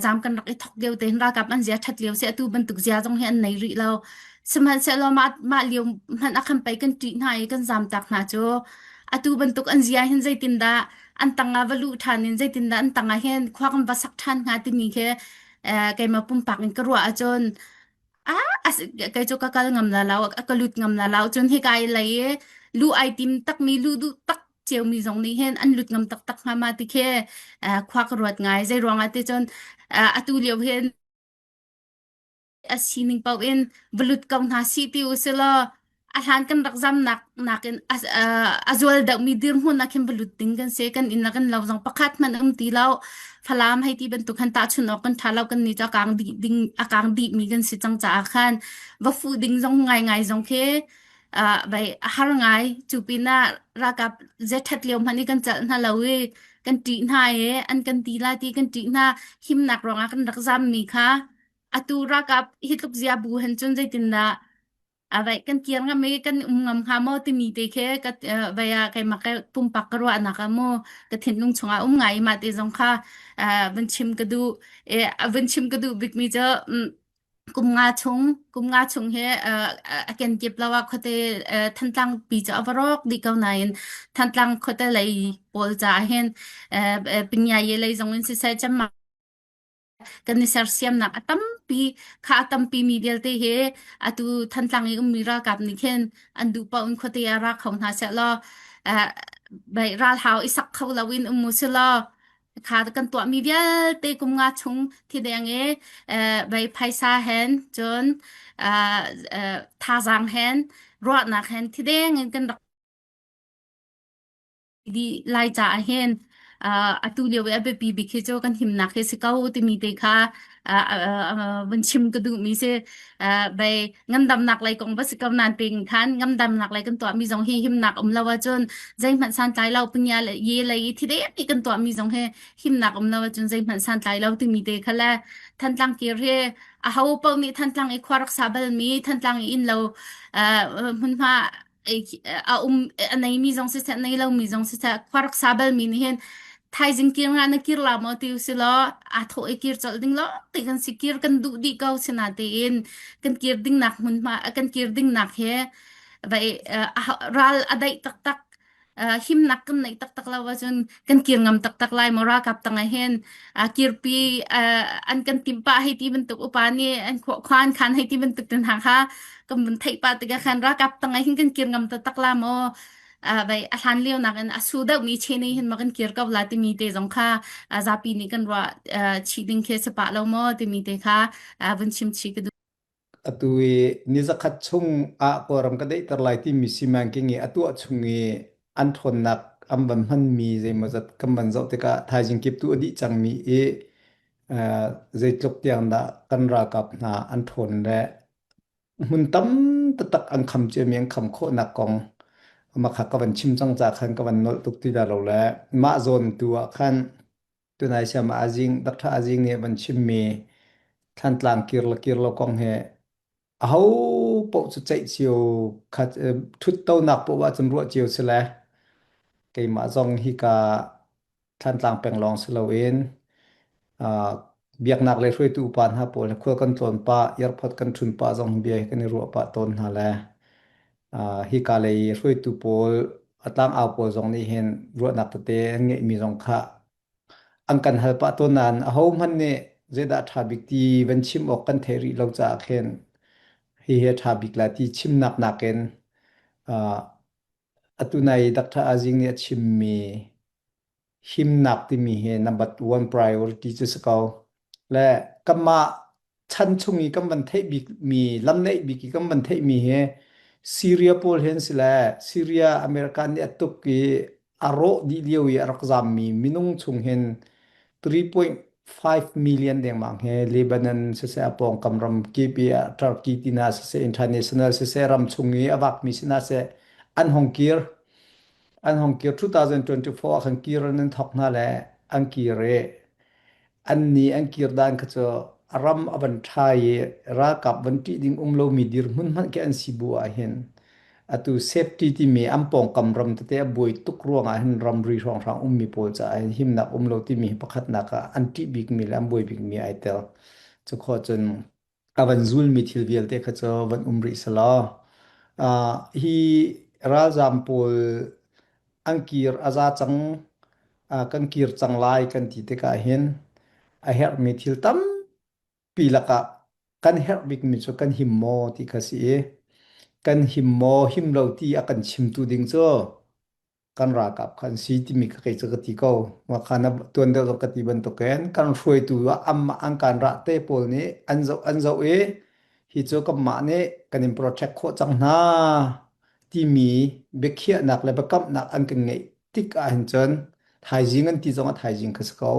zam kan rak i thok lio te hin ralkap an zia ṭhat lio si atu bantuk zia zong hi an nei rih lo sihmanhsehlaw mah mah lio hmanh ah khan pei kan ṭih hna i kan zam tak hna cu atu bantuk an zia hin zeitindah an tangah va luh ṭhan in zeitindah an tangah hin khua kan va sak ṭhan hnga timi khi keimah pumpak in ka ruah ahcun Ah, kei cu ka kal ngam la lo, ka lut ngam la lo. Cun hika i lei i lu ai tim takmi, lu duh tak ciomi zong nih hin an lut ngam taktak hnga ma ti khi khua ka ruat ngai. Zei ruangah ti cun atu lio hin a sining paoh in va lut ko hna sih ti u si law a hlan kan rak zamnak nakin a zual deuhmi dirhmun ah khin va lut ding kan si. Kan inn le kan lo zong pakhat hmanh um ti lo. Falam hei ti bantuk khan tahchunh awk kan ṭha lo. Kan nih cu a kang dih ding a kang dihmi kan si cang caah khan va fuh ding zong ngaingai zong khi vai a har ngai. Cu pinah ralkap zeṭhat lio hmanh i kan celh hna lo i kan ṭih hna i an kan ti lai ti kan ṭih hna. Himnak ruangah kan rak zammi kha atu ralkap hi tluk zia bu hen cun zeitindah A vai kan kir ngam i kan um ngam hnga maw timi te khi ka vai ah keimah ka pumpak ka ruahnak ah mu ka thinlung chungah um ngai i mah te zong kha vun chim ka duh. I vun chim ka duh bikmi cu kum nga chung kum nga chung hi a kenkip lo ah khuate Thantlang pi cu a va rawk dih ko nain Thantlang khuate lei pawl caah hin Pingyai lei zong in siseh cemma kan i sersiamnak a tampi kha a tampi mi vialte hi atu Thantlang i ummi ralkap nih khin an duh paoh in khuate ah ra kho hna seh law ralhau i sak kho loin um u sih law kha kan tuahmi vialte kum nga chung thideng i bei phaisa hen cun thazaang hen ruahnak hen thideng in kan rak. dih lai caah hin atu lio i a biapi bik hi cu kan himnak hi si ko timi te kha vun chim ka duhmi si. Bei ngandamnak lei kong va si ko nan ping khan ngandamnak lei kan tuahmi zong hi himnak um lo ahcun zeihmanh santlai lo panya le ye lei i thidek i kan tuahmi zong hi himnak um lo ahcun zeihmanh santlai lo timi te kha le Thantlang kir hi aho paoh nih Thantlang i khua rak sa balmi Thantlang i inn lo hmunhma a um a neimi zong siseh nei lomi zong siseh khua rak sa balmi nih hin thaizing kir nga na kir la maw ti usilaw aa thawh i kir colh ding lawng ti kan si kir kan duh dih ko sina tiin kan kir dingnak hmunhma kan kir dingnak he vai ral a daih taktak himnak kan neih taktak lo ahcun kan kir ngam taktak lai maw ralkap tang ah hin kirpi an kan timh pah hei ti bantuk upa nih an khua an khan hei ti bantuk ten hna kha kan vun theih pah tikah khan ralkap tang ah hin kan kir ngam taktak la maw vai a hlan lio nak in a su deuh mi che nei hin ma kan kir ko la timi te zong kha zapi nih kan ruah chih ding khi si pah lo maw timi te kha vun chim chih ka duh. Atu i ni zakhat chung ah Kawlram ka daihter lai timi simanking i a tuah chung i an ṭhawnnak an van hmanmi zeimawzat kan van zoh tikah thaizing kip tu a dih cangmi i zeitluk tiang dah kan ralkap hna an ṭhawn le hmun tam taktak an kham ciami an kham khawhnak kong mah kha ka van chim cang ca khan ka van nolh tuk ti dah lo le mah zawn tu ah khan Tunai siam ah Azing, Dr. Azing nih a van chimmi Thlantlang kir le kir lo kong hi aho paoh cu ceih cio khat ṭhuttonak paoh ahcun ruah cio si le keimah zong hika Thlantlang peng lawng si loin uh, biaknak lei hruaitu upa hna pawl he khual kan tlawn pah, airport kan ṭhun pah zong bia hi kan i ruah pah tawn hna le uh, hika lei hruaitu pawl a tlangau pawl zong nih hin ruahnak tete an ngeihmi zong kha An kan hal pah tawn nain ahohmanh nih zeidah a ṭha bik ti van chim awk kan theih rih lo caah khin hihi a ṭha bik lai ti chimnak nakin uh, atu nai Dr. Azing nih a chimmi himnak timi hi number one priority cu si ko. Le kanmah chan chung i kan van theih bikmi lamneih bik i kan van theihmi hi Syria pawl hin si le Syria America nih a tuk i a rawh dih lio i a rak zammi minung chung hin 3.5 million dengmang he Lebanon siseh a pawngkam ram kip i Turkey tina siseh international siseh ram chung i a vakmi sina seh an hong kir an hong kir 2024 ah khan kir an thok hna le an kir i Annih an kir dan kha cu a ram a van ṭha i ralkap van ṭih ding um lomi dirhmun hmanh khi an si bu ahhin atu safety timi an pawngkam ram tete a buai tuk ruangah hin ramri hrawnghrang ummi pawl caah hin himnak um lo timi hi pakhatnak ah an ṭih bikmi le an buai bikmi ai tel. Cu khawh cun a van zulmi thil vialte kha cu van um rih selaw uh, hi ralzam pawl an kir a za cang uh, kan kir cang lai kan ti tikah hin a herhmi thil tampi lakah kan herh bikmi cu kan him maw ti kha si i kan him maw him lo ti a kan chimtu ding cu kan ralkap kha an si timi kha kei cu ka ti ko. Mah kha na tuan deuh ka ti bantukin kan hruaitu ah anmah an kan rah te pawl nih an zoh an zoh i hi cu kanmah nih kan in protect khawh cang hna timi biakhiahnak le biakamnak an kan ngeih tik ahhin cun thaizing an ti zong ah thaizing kha si ko.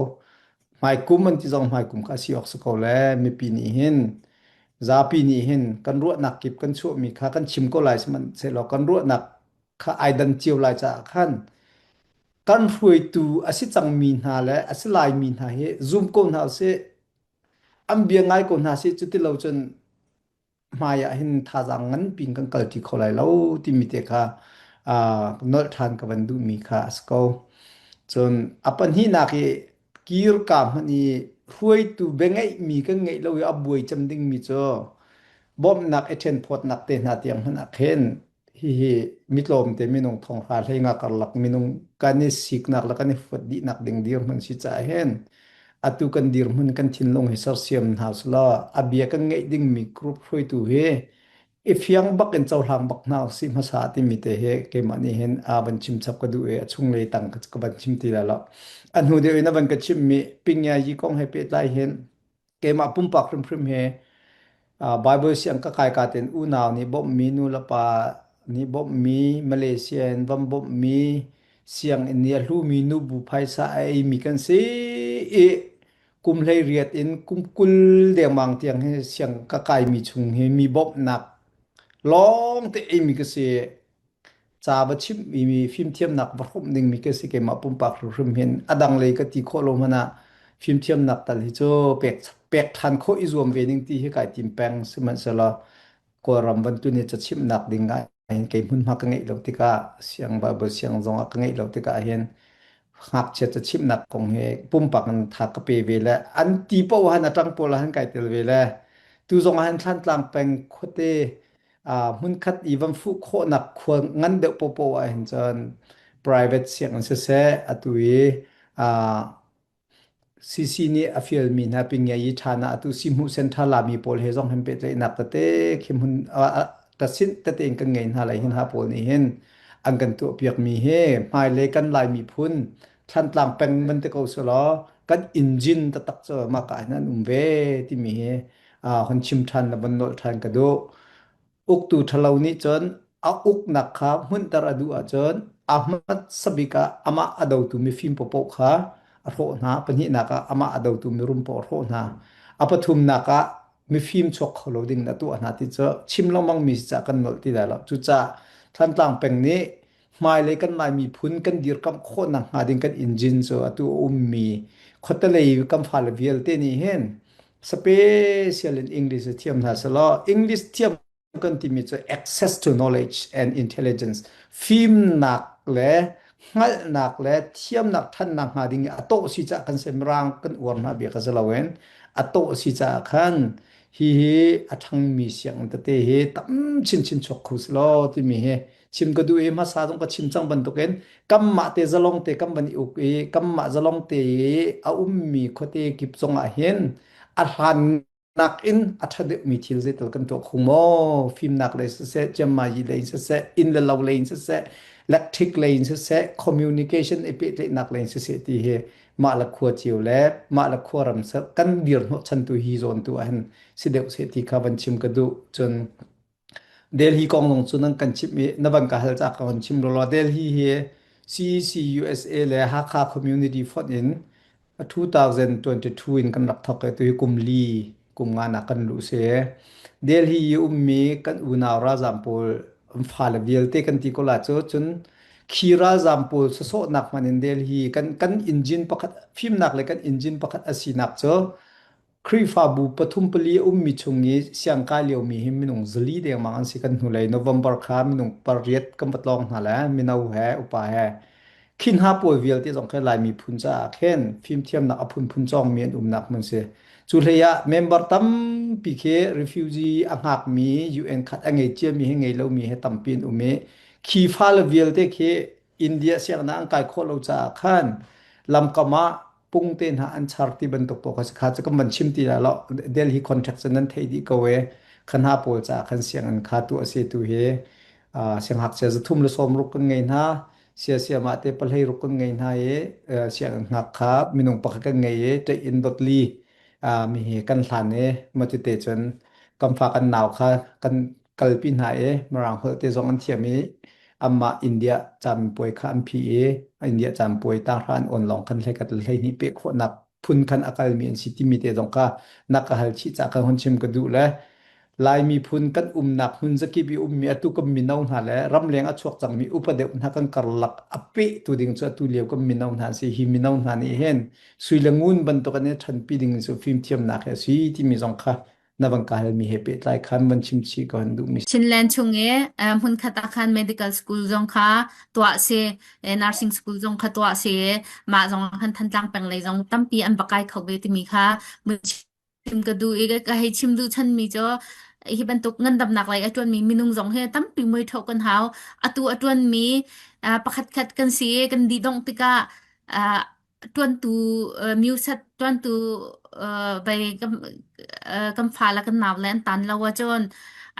Hmaikum an ti zong hmaikum kha a si awk si ko le mipi nih hin zapi nih hin kan ruahnak kip kan chuahmi kha kan chim ko lai sihmanhsehlaw kan ruahnak kha ai dan cio lai caah khan kan hruaitu a si cangmi hna le a si laimi hna hi zum ko hna usih an bia ngai ko hna sih cuti lo cun hmai ah hin thazaang nganpi in kan kalṭi kho lai lo timi te kha nolh ṭhan ka van duhmi kha a si ko. Cun a pahnihnak i kirka hmanh i hruaitu biangeihmi kan ngeih lo i a buai cem dingmi cu bawmhnak i ṭhenphawtnak te hna tiang hmanh ah khin Hihi mitlawmte minung thonghra hleinga karlak minung kan i siknak le kan i fuat dihnak ding dirhmun si caah hin atu kan dirhmun kan thinlung hi sersiam hna usulaw a bia kan ngeih dingmi group hruaitu hi i fiang bak in cohlang bak hna usih hmasa timi te hi keimah nih hin a van chim chap ka duh i a chunglei tang ka van chim ti lai lo. A hnu deuh in a van ka chimmi Pingyayi kong he pehtlai hin keimah pumpak hrimhrim he Bible siang ka kai ka ten unau nih bawmhmi nu le pa nih bawmhmi Malaysia in van bawmhmi Sianginn i a hlumi nubu phaisa a eimi kan si i kum 18 in kum 20 dengmang tiang hi siang ka kaimi chung hi mi bawmhnak lawng te eimi ka si. Ca va chimhmi mi fimthiamnak va hrawmh dingmi ka si keimah pumpak hrimhrim hin a dang lei ka ti khawh lo hmanh ah fimthiamnak tal hi cu pek pek ṭhan khawh i zuam ve ning ti hi kai tim peng sihmanhsehlaw Kawlram van tun i cachimhnak ding ah hin kei hmunhma ka ngeih lo tikah siang Bible siang zong ah ka ngeih lo tikah hin ngakchia cachimhnak kong hi pumpak in tha ka pe ve le an ti paoh han a ṭang pawl ah han kai tel ve le tu zong ah hin Thlantlang peng khuate hmunkhat i van fuh khawhnak khua ngan deuh popo ah hin cun private sianginn siseh atu i CC nih a fialmi hna pingiayi ṭhan ah atu sihhmuh center lami pawl he zong hin pehtlaihnak tete khi hmun tasinh tete in kan ngei hna lai hin ha pawl nih hin an kan tuahpiakmi hi hmailei kan Lai miphun Thlantlang peng van ti ko selaw kan engine taktak cu mah ka hin an um ve timi hi hon chim ṭhan le von nolh ṭhan ka duh. Uktu ṭhalo nih cun a uknak kha hmunhter a duh ahcun a hmasa bik ah amah a dotu mifim paohpaoh kha a hrawh hna. Pahnihnak ah amah a dotu mirum paoh a hrawh hna. A pathumnak ah mifim chuak kho lo ding in a tuah hna ti cu chim lengmang mi si caah kan nolh ti lai lo. Cucaah Thantlang peng nih hmailei kan Lai miphun kan dirkamh khawh nakhnga ding kan engine cu atu a ummi khuatelei kan fale vialte nih hin special in English thiam hna selaw English thiam kan timi cu access to knowledge and intelligence fimnak le hngalhnak le thiamnak thannak hnga ding i a tawh si caah kan semrang kan uar hna bia ka si loin a tawh si caah khan hi hi a ṭhangmi sianginn tete hi tam chinchin chuak kho selaw timi hi chim ka duh i hmasa zong ka chim cang bantukin kanmah te zalong te kan van i uk i kanmah zalong te i a ummi khuate kip zongah hin a hlan nakin a ṭha deuhmi thil zeital kan tuah kho maw fimnak lei siseh ciammayi lei in siseh inn le lo lei in siseh electric lei in siseh communication i pehtlaihnak lei in siseh ti hi mah le khua cio le mah le khua ram kan dir hnawh chan tu hi zawn tu ah hin si deuh seh ti kha van chim ka duh cun Delhi kong zong cu nan kan chimh i na van ka hal caah ka van chim lawlaw. Delhi hi CEC USA le Hakha Community fonh in 2022 in kan rak thawk i tuhi kum li kum nga nak kan luh si. Delhi i ummi kan unau ralzaam pawl an fale vialte kan ti ko la cu cun khi ralzaam pawl sawsawhnak hmanh in Delhi kan kan engine pakhat fimnak le kan engine pakhat a sinak cu Khrihfabu pathum pali a ummi chung i siangkai liomi hi minung 400 dengmang an si. Kan hnulei November kha minung pariat kan va tlawng hna le mino he upa he. Khi hna pawl vialte zong khi Lai miphun caah khin fimthiamnak a phunphun cawngmi an umnak hmun si. Cu hlei ah member tampi khi refugee a hngakmi UN khat a ngei ciami he ngei lomi he tampi an um i khi fale vialte khi India sianginn ah an kai khawh lo caah khan lamkam ah pung te hna an char ti bantuk pawl kha kha cu kan van chim ti lai lo Delhi contract cu nan theih dih ko e kha hna pawl caah khan sianginn kha tu a si tu hi sianghngakchia 360 kan ngei hna siasiamah te pahlei ruk kan ngei hna i sianginn hngak kha minung pakhat kan ngei i ṭeih in dot li mi hi kan hlan i matite cun kan fa kan nau kha kan kalpi hna i Mirang holh te zong an thiam i amah India caminpuai kha an phi i India caminpuai tanghra an awn lawng khan hleikhat le 12 peh khawhnak phun khan a kalmi an si timi te zong kha na ka hal chih ca kan hun chim ka duh le Lai miphun kan umnak hmun zakip i ummi atu kan mino hna le ramleng a chuak cangmi upa deuh hna kan karlak a peh tu ding cu atu lio kan mino hna si hi mino hna nih hin sui le ngun bantuk an i ṭhanpi ding cu fimthiamnak hi a si timi zong kha na van ka halmi he pehtlai khan van chim chih ka han duhmi. Chinland chung i hmunkhat ah khan medical school zong kha tuah si, nursing school zong kha tuah si, mah zong khan Thantlang peng lei zong tampi an va kai kho ve timi kha chim ka duh i ka hei chim duh chanmi cu hi bantuk ngandamnak lei a ṭuanmi minung zong hi tampi mui ṭho kan hau. Atu a ṭuanmi pakhat khat kan si i kan dih dongh tikah ṭuantu musat ṭuantu bei kan fa le kan nau le an tan lo ahcun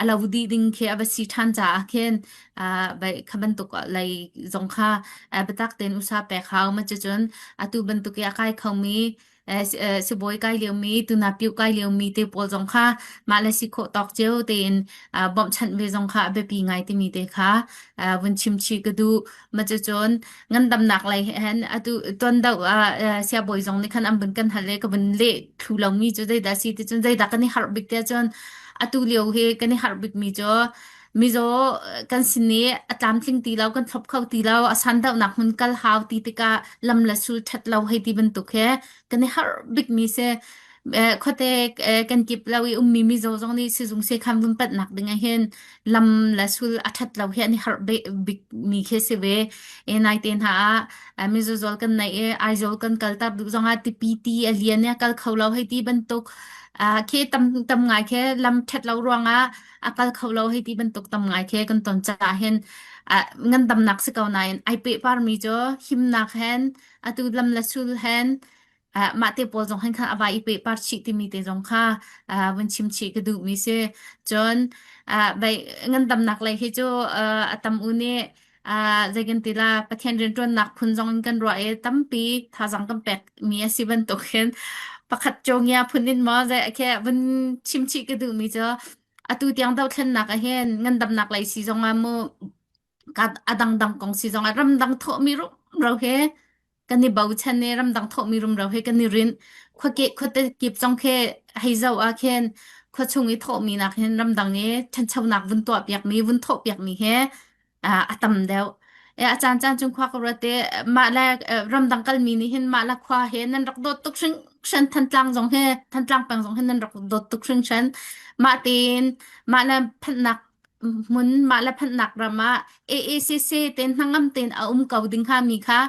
a lo dih ding khi a va si ṭhan caah khin kha bantuk lei zong kha biatak tein usa pek hau. Ma cucun atu bantuk i a kai khomi sibawi kai liomi tunapio kai liomi te pawl zong kha mah le si khawh tawk cio tein bawmhchanh ve zong kha a biapi ngai timi te kha vun chim chih ka duh. Ma cucun ngandamnak lei hen atu tuan deuh ah siabawi zong nih khan an vun kan hal i ka vun leh thlu lomi cu zeidah si ti cun zeidah kan i harh bik tiah cun atu lio hi kan i harh bikmi cu mizaw kan sin i a tlamtling ti lo kan thlop kho ti lo a san deuhnak hmun kal hau ti tikah lam le sul ṭhat lo hei ti bantuk he kan i harh bikmi si. Khuate kan kip lo i ummi mizaw zong nih sizung sekhan vun panhnak ding ah hin lam le sul a ṭhat lo hi an i harh bikmi khi si ve. E naite hna ah mizaw kan nei i Aizawl kan kalter duh zongah tipi ti a lian i a kal kho lo hei ti bantuk khi tam tam ngai khi lam ṭhat lo ruangah a kal kho lo hei ti bantuk tam ngai khi kan ton caah hin ngandamnak si ko nain ai pehparmi cu himnak hen atu lam le sul hen mah te pawl zong hin khan a vai i pehpar chih timi te zong kha vun chim chih ka duhmi si. Cun bai ngandamnak lei hi cu a tam u nih zei kan ti la Pathian rianṭuannak phun zong in kan ruah i tampi thazaang kan pek mi a si bantuk hin pakhat cawngia phun in maw zei khi vun chim chih ka duhmi cu atu tiang dothlennak ah hin ngandamnak lei si zong ah mu a dangdang kong si zong ah ramdang thawhmi rumro he kan i bochan i ramdang thawhmi rumro he kan i rinh. Khuake khuate kip zong khi hei zoh ah khin khua chung i thawhmi nak hin ramdang i ṭhanchonak vun tuah piakmi vun thawh piakmi he a tam deuh. E a caan caan chung khua ka ruat i mah le ramdang kalmi nih hin mah le khua he nan rak dawt tuk hringhran Thantlang zong he Thantlang peng zong he nan rak dawt tuk hringhran. Mah tein mah le phanhnak hmun mah le phanhnak ram ah AACC tein hnangam tein a um ko ding hnga mi kha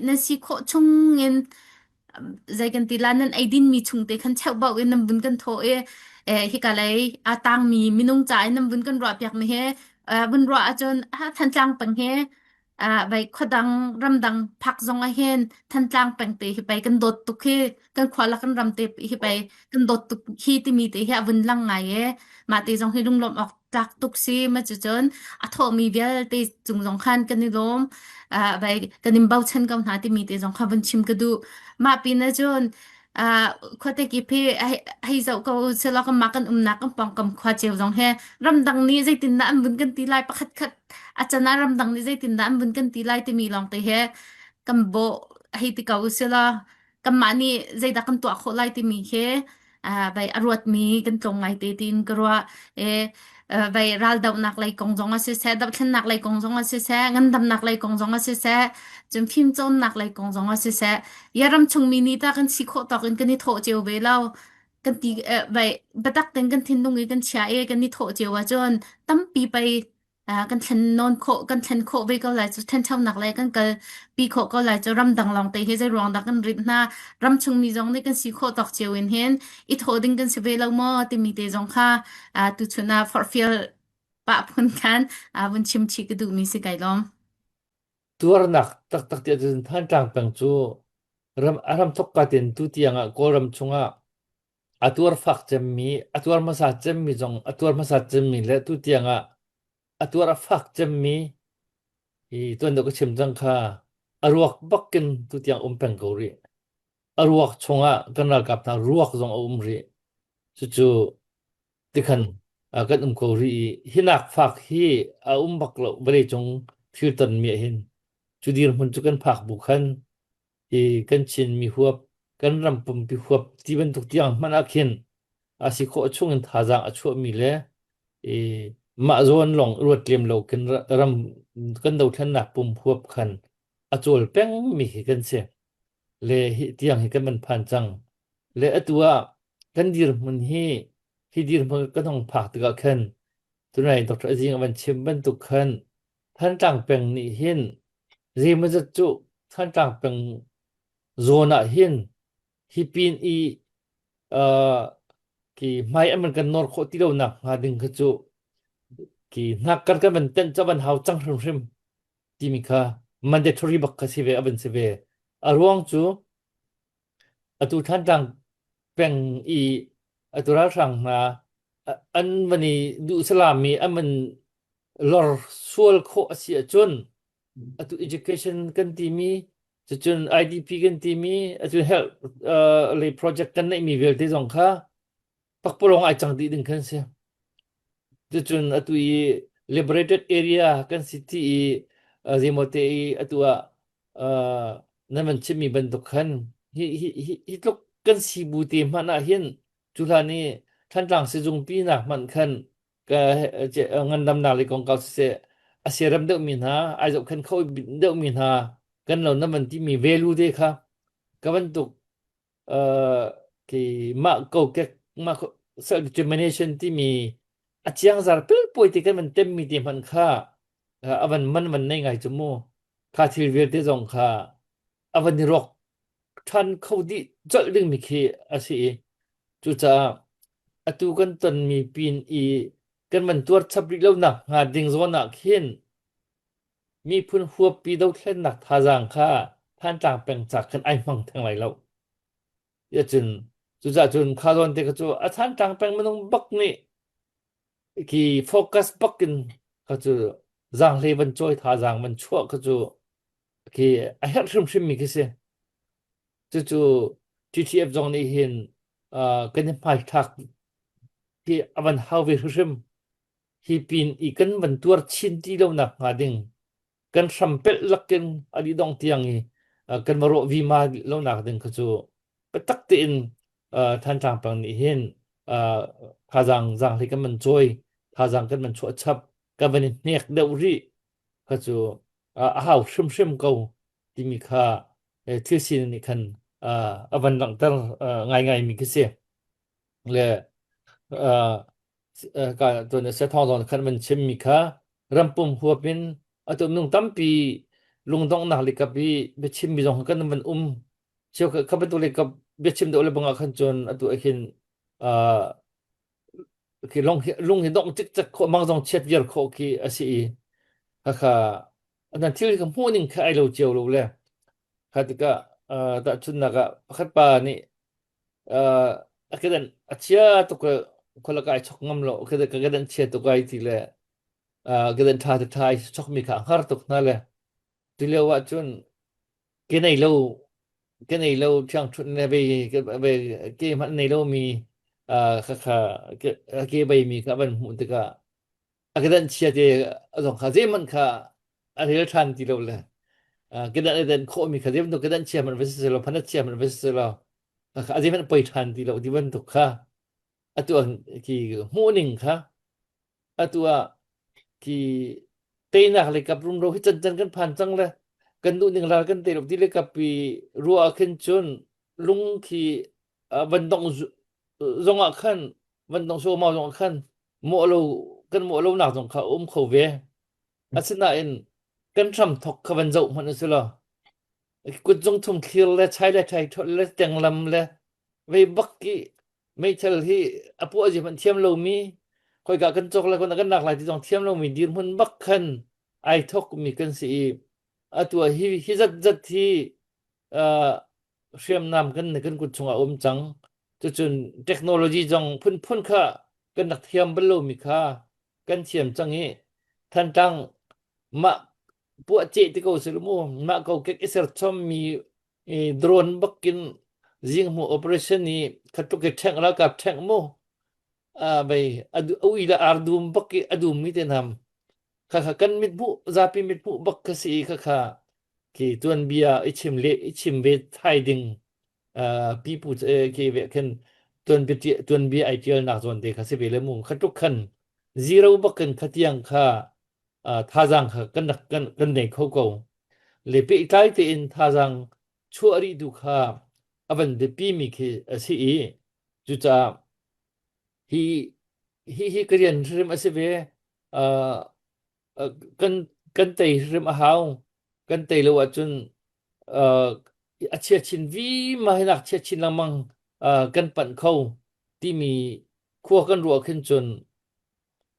nan si khawh chung in zei kan ti la nan eidin mi chung te khan cheuhbauh in nan vun kan thawh i hika lei a tangmi minung ca in nan vun kan ruah piak mi he vun ruah ahcun Thantlang peng he vai khuadang ramdang phak zong ah hin Thantlang peng te hi pei kan dawt tuk hi kan khua la kan ram te hi pei kan dawt tuk hi timi te hi a vun lang ngai e mah te zong hi lunglawmh awk tlak tuk si ma cu cun a thawhmi vialte cung zong khan kan i lawm vai kan in bochan ko hna timi te zong kha vun chim ka duh mah pin ah cun khuate kip hi hei zoh ko selaw kan mah kan umnak kan pawngkam khua cio zong he ramdang nih zeitindah an vun kan ti lai pakhat khat a can ah ramdang nih zeitindah an vun kan ti lai timi lawng te he kan bawh hei ti ko usila kanmah nih zeidah kan tuah khawh lai timi khi vai a ruatmi kan tlawm ngai te tiin ka ruah e vai raldohnak lei kong zong ah siseh dohthlennak lei kong zong ah siseh ngandamnak lei kong zong ah siseh cun fimcawnnak lei kong zong ah siseh ya ram chungmi nih ta kan si khawh tawk in kan i thawh cio ve lo kan ti vai biatak ten kan thinlung i kan chia i kan i thawh cio ahcun tampi pei kan thlen nawn khawh kan thlen khawh ve ko lai cu ṭhanchonak le kan kal pi khawh ko lai cu ramdang lawng te hi zei ruang dah kan rit hna ram chungmi zong nih kan si khawh tawk cio in hin i thawh ding kan si ve lo maw timi te zong kha tuchun ah forhfial pah phun khan vun chim chih ka duhmi si kai lawm. Tuarnak taktak tiah cun Thantlang peng cu ram a ram thok ka tin tu tiang ah Kawlram chungah a tuar fak cemmi a tuar hmasa cemmi zong a tuar hmasa cemmi le tu tiang ah a tuar a fak cemmi hi tuan deuh ka chim cang kha a ruak bakin tu tiang um peng ko rih. A ruak chungah kan ralkap hna ruak zong a um rih. Cucu tikhan kan um ko rih i hinak fak hi a um bak lo vawleicung thil tonmi ah hin cu dirhmun cu kan phak bu khan hi kan Chinmi huap kan ram pumpi huap ti bantuk tiang hmanh ah khin a si khawh chung in thazaang a chuahmi le i mah zawn lawng ruat lem lo kan ram kan dothlennak pum huap khan a cawl pengmi hi kan si le hi tiang hi kan van phan cang le atu ah kan dirhmun hi hi dirhmun kan hong phak tikah khan tunai Dr. Azing a van chim bantuk khan Thantlang peng nih hin zeimawzat cu Thantlang peng zawn ah hin hi pin i uh, ki hmai an kan nawr khawh ti lo nak hnga ding kha cu ki hnak kan kan van tenh ca van hau cang hrimhrim timi kha mandatory bak kha si ve a van si ve a ruang cu atu Thantlang peng i atu ralhrang hna. An van i duh salam i an van lor sual khawh a si ahcun atu education kan timi cucun IDP kan timi atu health uh, lei project kan neihmi vialte zong kha pakpalawng ai cang dih ding khan si. Cucun atu i liberated area kan si ti i uh, zeimaw te i atu ah uh, nan van chimmi bantuk khan hi hi hi hi tluk kan si bu te hmanh ah hin cu hlan i Thantlang sizungpi nak hmanh khan ka ngandamnak lei kongkau siseh a siarem deuhmi hna ai zohkhenh kho deuhmi hna kan lo na van timi value te kha ka bantuk uh, ki mah kokek mah self determination timi a chiangzar pelpawi te kan van temmi te hmanh kha a van man van nei ngai cu mu kha thil vialte zong kha a van i rawk ṭhan kho dih colh dingmi khi a si i cucaah atu kan tonmi pin i kan van tuar chap rih lonak hnga ding zawn ah khin miphun huappi dothlennak thazaang kha Thantlang peng ca khan ai hmang theng lai lo. Tiahcun cucaah cun kha zawn te kha cu a Thantlang peng minung bak nih khi focus bak in kha cu zaanghlei van cawi thazaang van chuah kha cu khi a herh hrimhrim mi khi si. Cucu TTF zong nih hin uh, kan i hmaithlak hi a van hau ve hrimhrim. Hi pin i kan van tuar chin ti lo nak hnga ding kan hram pelh lakin a dih dong tiang i uh, kan va rawh vima lo nak ding kha cu biatak tein uh, Thantlang peng nih hin uh, thazaang zaanghlei kan van cawi thazaang kan van chuah chap kan van i hnek deuh rih kha cu a hau hrimhrim ko timi kha thil sining nih khan a van langhter ngaingai mi khi si le ka tuan se thong zong khan van chim mi kha rampum huap in atu nung tampi lungdonghnak likap i biachim mi zong kan van um cheu kha bantuk likap biachim deuh le bangah khan cun atu hin khi lung hi lung hi dongh cikcek khawh mang zong chiat viar khawh khi a si i khakha nan thil kha hmuh ning kha ai lo cio lo le kha tikah uh, tahchunhnak ah pakhat pa nih uh, a kedan a chia tuk khualaka ai chok ngam lo ka kedan chia tuk ai ti le uh, kedan tha te tha ai chok mi kha har tuk na le tu lio ah cun Ke nei lo ke nei lo ṭhiangṭhunh le ve ve ke hmanh nei lomi uh, khakha ke, ke beimi kha van hmuh tikah a kedan chia te a zong kha zeihmanh kha a rel ṭhan ti lo le uh, kedan a den khawhmi kha zeibantuk kedan chia hmanh va si selaw phanat chia hmanh va si selaw kha a zeihmanh poi ṭhan ti lo ti bantuk kha atu khi hmuhning kha Atu ah khi teinak le kap rumro hi cancan kan phan cang le kan duh ning ral kan tei lo ti le kap i ruah ah khin cun lung khi van dong zong ah khan van dong so mau zong ah khan mawh lo kan mawh lo nak zong kha um kho ve. Asinain kan hram thok kha van zoh hmanh usih law kut zung thum thlir le chai le thai thol le tenglam le vei bak i meithal hi a puah zi hmanh thiam lomi khoika kan cawk lai kan lak lai ti zong thiam lomi dirhmun bak khan ai thok mi kan si i atu ah hi hi zat zat hi uh, hriamnam kan kan kut chungah um cang cucun technology zong phunphun kha kan rak thiam bal lomi kha kan thiam cang i Thantlang mah puah ceh ti ko sil mu mah ko kek i serchom mi i drone bakin zing hmu operation i khatuk i ṭheng ralkap ṭheng mu a bei ui le ar dum bak i a dum mi te nam kha kha kan mit hmuh zapi mit hmuh bak kha si kha kha ki tuanbia i chim le i chim ve thai ding pipu ke ve khin tuanbia tuanbia ai tial nak zawn te kha si ve le mu khatuk khan zero bakin khatiang kha thazaang kha kan rak kan kan nei kho ko le pehtlai tein thazaang chuah rih tu kha a van biapi mi khi a si i cucaah hi hi hi ka rian hrim a si ve uh, kan kan tei hrim a hau kan tei lo ahcun uh, a chia chin vi ma hi nak chia chin lengmang uh, kan panh kho timi khua kan ruah khin cun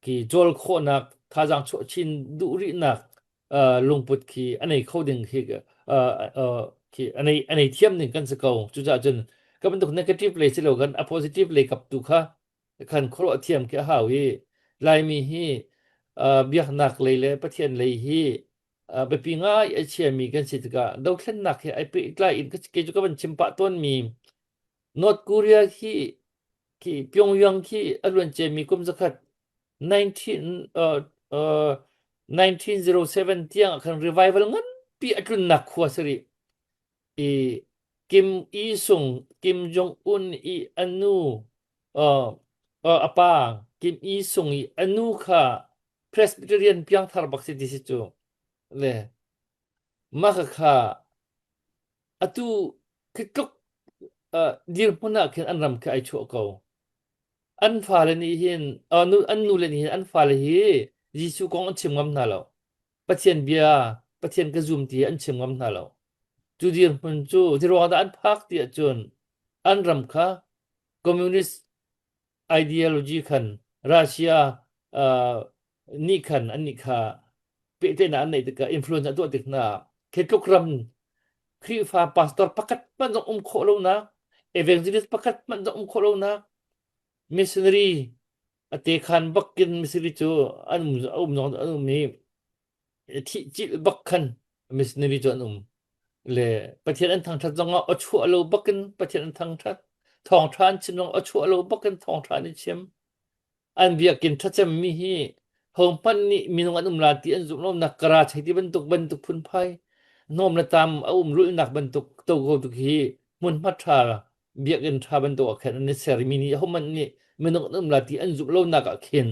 khi cawl khawhnak thazaang chuah chin duh rihnak uh, lungput khi a nei kho ding khi uh, uh, khi a nei a nei thiam ding kan si ko cucaah cun ka bantuk negative lei si lo kan a positive lei kap tu kha Khan khuaruah thiam khi a hau i Laimi hi uh, biaknak lei le Pathian lei hi uh, biapi ngai a chiami kan si tikah dothlennak he ai pehtlai in kei cu ka van chim pah tawnmi North Korea hi khi Pyongyang khi a luanciami kum zakhat 19 uh, uh, 1907 tiang ah khan revival nganpi a tlunnak khua si rih. I Kim Il Sung, Kim Jong Un i a nu uh, uh, a pa Kim Il Sung i a nu kha Presbyterian piangthar bak si ti si cu. Le mah kha atu khi tluk uh, dirhmun ah khin an ram khi ai chuah ko. An fale nih hin uh, nu, an nule nih hin an fale hi Jesuh kong an chim ngam hna lo. Pathian bia, Pathian ka zum ti an chim ngam hna lo. Cu dirhmun cu zeiruang dah an phak ti ahcun an ram kha communist ideology khan Russia uh, nih khan an nih kha pehtlaihnak an neih tikah influence a tuah tik hna khi tluk ram Khrihfa pastor pakhat hmanh zong um khawh lonak evangelist pakhat hmanh zong um khawh lonak missionary a te khan bakin missionary cu an um um zong an um i thih cilh bak khan missionary cu an um le Pathian an thangṭhat zongah aw chuah lo bakin Pathian an thangṭhat thawngṭha an chim zong aw chuah lo bakin thawngṭha an i chim an biakinn ṭhacemmi hi hohmanh nih minung an um la ti an zumh lonak kara chei ti bantuk bantuk phunphai hnawm le tam a um lulhnak bantuk to ko tuk hi hmunhma ṭha biakinn ṭha bantuk ah khin an i ser mi nih hohmanh nih minung an um la ti an zumh lonak ah khin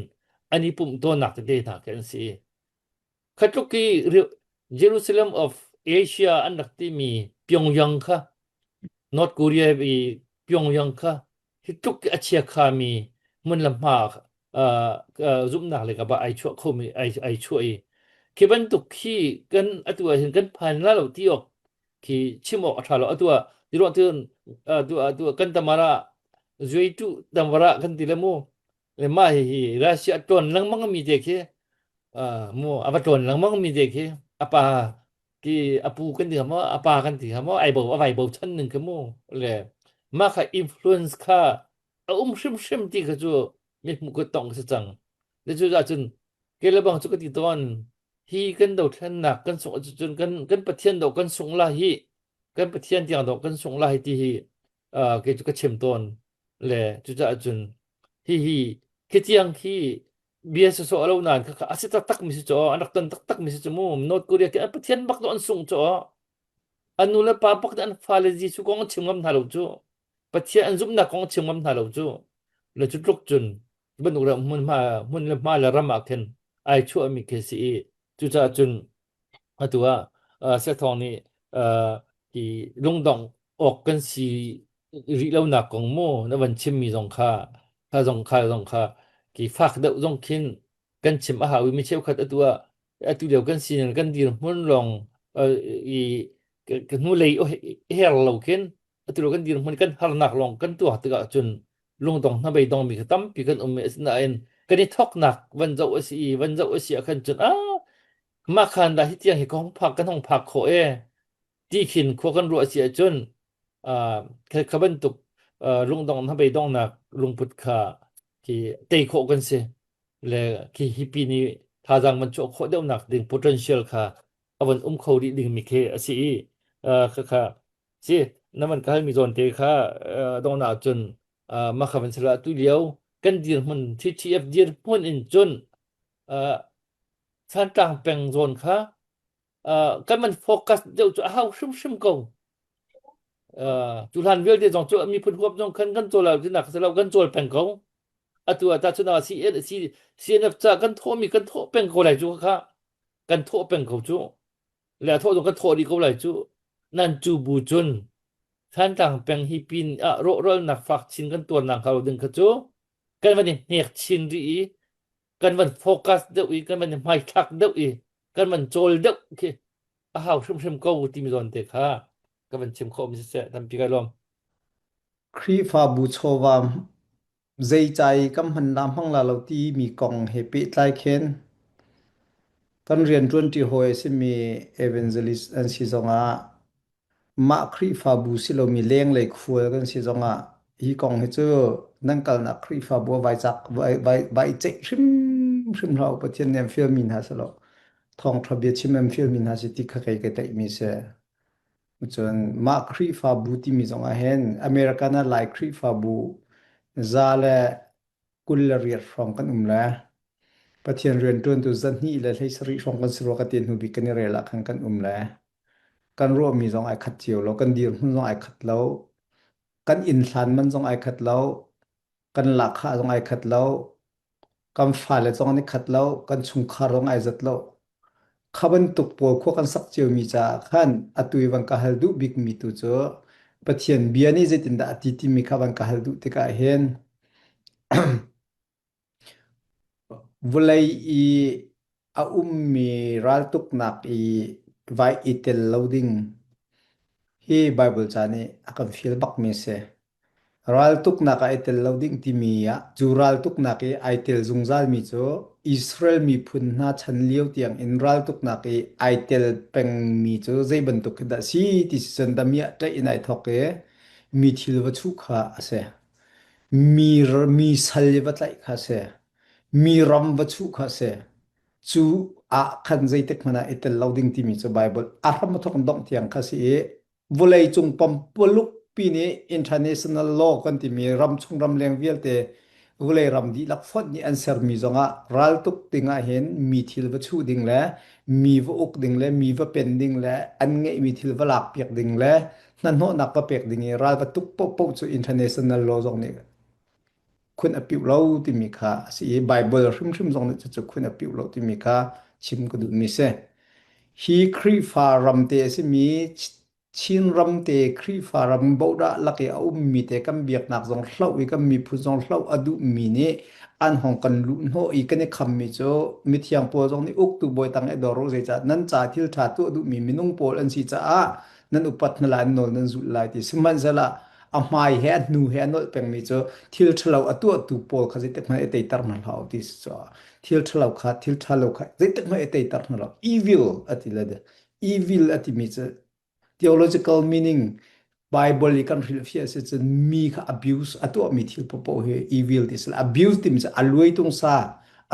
an i pumh tawnnak tete hna khi an si. Khatluk i Jerusalem of Asia an rak timi Pyongyang kha North Korea i Pyongyang kha hi tluk a chia khami hmun le hma zumhnak le ka ba ai chuah khomi ai ai chuah i khi bantuk khi kan atu ah hin kan phan la lo ti awk khi chim awk a ṭha lo atu ah ti ruang cun atu atu kan tamara zuitu tamara kan ti le mu le mah hi hi Russia ṭawn lengmang mi te khi mu a va ṭawn lengmang mi te khi a pa ki a pu kan ti mo a pa kan ti mo ai bo a vai bo chan ning khi mu le mah kha influence kha a um hrimhrim ti kha cu mi hmuh ka tong si cang le cu cun ke le bang cu ka ti tawn hi kan dothlennak kan sungh cun kan kan Pathian do kan sung la hi kan Pathian tiang do kan sung la hi ti hi kei cu ka chim tawn le cucaah cun hihi khi tiang khi bia sawsawh lo nain kha a si taktak mi si cu an rak ton taktak mi si cu mu North Korea khi an pathian bak an sung cu an nu le pa bak an fale Jesuh kong an chim ngam hna lo cu Pathian an zumhnak kong an chim ngam hna lo cu le cu tluk cun bantuk le hmun hma hmun le hma le ram ah khin ai chuah mi khi si i cucaah cun Atu ah Siathawng nih hi lungdongh awk kan si rih lonak kong mu na van chimmi zong kha kha zong kha zong kha ki fak deuh zong khin kan chim a hau i mi cheukhat atu ah atu lio kan sining kan dirhmun lawng i ka hnulei her lo khin atu lio kan dirhmun kan harnak lawng kan tuak tikah cun lungdong hnabei dong mi kha tampi kan um i asinain kan i thoknak van zoh a si i van zoh a si ah khan cun ah Mah khan dah hi tiang hi ka hung phak kan hung phak khawh e ti khin khua kan ruah si ahcun uh, kha bantuk uh, lungdong hnabei donghnak lungput kha khi tei khawh kan si le khi hipi nih thazaang man chuah khawh deuhnak ding potential kha a von um kho rih ding mi khi a si i uh, kha kha si na man ka halmi zawn te kha uh, donghnak cun uh, mah kha van sila tu lio kan dirhmun TTF dirhmun in cun uh, Thantlang peng zawn kha uh, kan man focus deuh cu a hau hrimhrim ko. Uh, tu hlan vialte zong cu miphun huap zong khan kan cawl tinak si lo kan cawl peng ko. Atu ah tahchun ah CN, C, CNF ca kan thawhmi kan thawh peng ko lai cu kha kan thawh peng ko cu. Le a thawh zong kan thawh dih ko lai cu. Nan cu bu cun Thantlang peng hi pin ah rawhralnak fak chin kan tuarnak hnga lo ding kha cu kan van i hnek chin rih i kan van focus deuh i kan van i hmaithlak deuh i kan van cawl deuh khi a hau hrimhrim ko timi zawn te kha ka van chim khawh mi siseh tampi kai lawm. Khrihfabu chawva zeica i kan hman la hmang la lo timi kong he pehtlai khin kan rianṭuanṭi hawi a simi evangelist an si zongah mah Khrihfabu si lomi lenglei khual kan si zongah hi kong hi cu Nan kalnak Khrihfabu ah vai cak vai vai vai ceih hrimhrim hlah u. Pathian nih an fialmi hna si lo. Thawngṭha bia chim an fialmi hna si ti kha kei ka tlaihmi si. Cun mah Khrihfabu timi zong ah hin American ah Lai Khrihfabu 128 hrawng kan um le Pathian rianṭuantu 217 hrawng kan si rua ka ti hnu bik kan i rel ah khan kan um le kan ruahmi zong ai khat cio lo, kan dirhmun zong ai khat lo, kan inn hlan man zong ai khat lo, kan lahkhah zong ai khat lo, kan fale zong an i khat lo, kan chungkhar zong ai zat lo. Kha bantuk pawl khua kan sak ciomi caah khan atu i van ka hal duh bikmi tu cu Pathian bia nih zeitindah a ti timi kha van ka hal duh tikah hin Vawlei i a ummi raltuknak i vai i tel lo ding hi Baibal ca nih a kan fial bakmi a si. Raltuknak ah i tel lo ding timi ah cu raltuknak i ai tel zungzalmi cu Israel miphun hna chan lio tiang in raltuknak i ai tel pengmi cu zei bantuk khi dah si ti si cun damiah ṭaih in ai thawk i mi thil va chuh kha a si. Mi, mi sal i va tlaih kha a si. Mi ram va chuh kha a si. Cu ah khan zeitik hmanh ah i tel lo ding timi cu Baibal a hram a thawk in dongh tiang kha si i vawleicung pampaluk pi nih international law kan timi ramchung ramleng vialte vawlei ram dihlak fonh nih an sermi zongah raltuk ding ah hin mi thil va chuh ding le mi va uk ding le mi va pen ding le an ngeihmi thil va lakpiak ding le hnahnawhnak va pek ding i ral va tuk paohpaoh cu international law zong nih khun a piuh lo timi kha a si i Bible hrimhrim zong nih cucu khun a piuh lo timi kha chim ka duhmi si. Hi Khrihfa ram te a simi Chin ram te Khrihfa ram bodah lak i a ummi te kan biaknak zong hloh i kan miphun zong hloh a duhmi nih an hong kan luh hnawh i kan i khammi cu mithiang pawl zong nih uktu bawi tang i dor u zeicah nan ca thil ṭha tuah duhmi minung pawl an si caah nan upat hna lai an nawl nan zulh lai ti sihmanhsehlaw a hmai he a hnu he a nolh pengmi cu thil ṭhalo a tuahtu pawl kha zeitik hmanh i teiter hna hlah u ti si cu thil ṭhalo kha thil ṭhalo kha zeitik hmanh i teiter hna lo evil a ti le evil a timi cu theological meaning Bible i kan hrilhfiah si cun mi kha abuse a tuahmi thil popoh hi evil ti si abuse timi cu a luai tung sa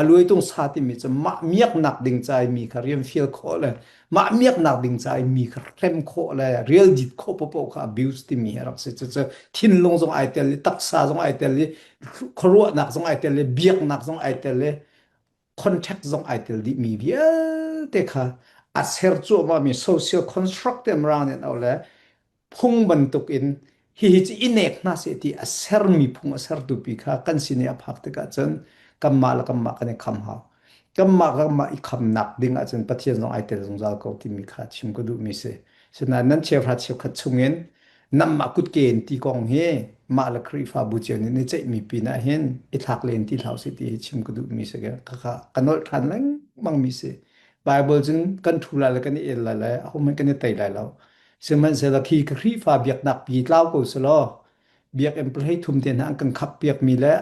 a luai tung sa timi cu mah miaknak ding ca i mi kha rian fial khawh le mah miaknak ding ca i mi kha hrem khawh le rial dit khawh popoh kha abuse timi hi a rak si cucu thinlung zong ai tel i taksa zong ai tel i khuaruahnak zong ai tel i biaknak zong ai tel i contract zong ai tel dih mi vialte kha a ser cuahmah mi social construct te mrang nih an auh le phung bantuk in hihi cu i nek hna seh ti a sermi phung a sertu pi kha kan sin i a phak tikah cun kanmah le kanmah kan i kham hau kanmah kanmah i khamnak ding ahcun Pathian zong ai tel zungzal ko timi kha chim ka duhmi si sinain nan cheuhra cheukhat chungin nanmah kutke in ti kong hi mah le Khrihfabu cio nih ni ceihmi pin ah hin i thlak len ti hlah usih ti hi chim ka duhmi si ka ka nolh ṭhan lengmang mi si Bible cun kan ṭhu lai le kan i el lai le ahohmanh kan i tei lai lo sihmanhsehlaw khi ka Khrihfa biaknak pi tlau ko selaw biakinn pahhlei thum te hna an kan khap piakmi le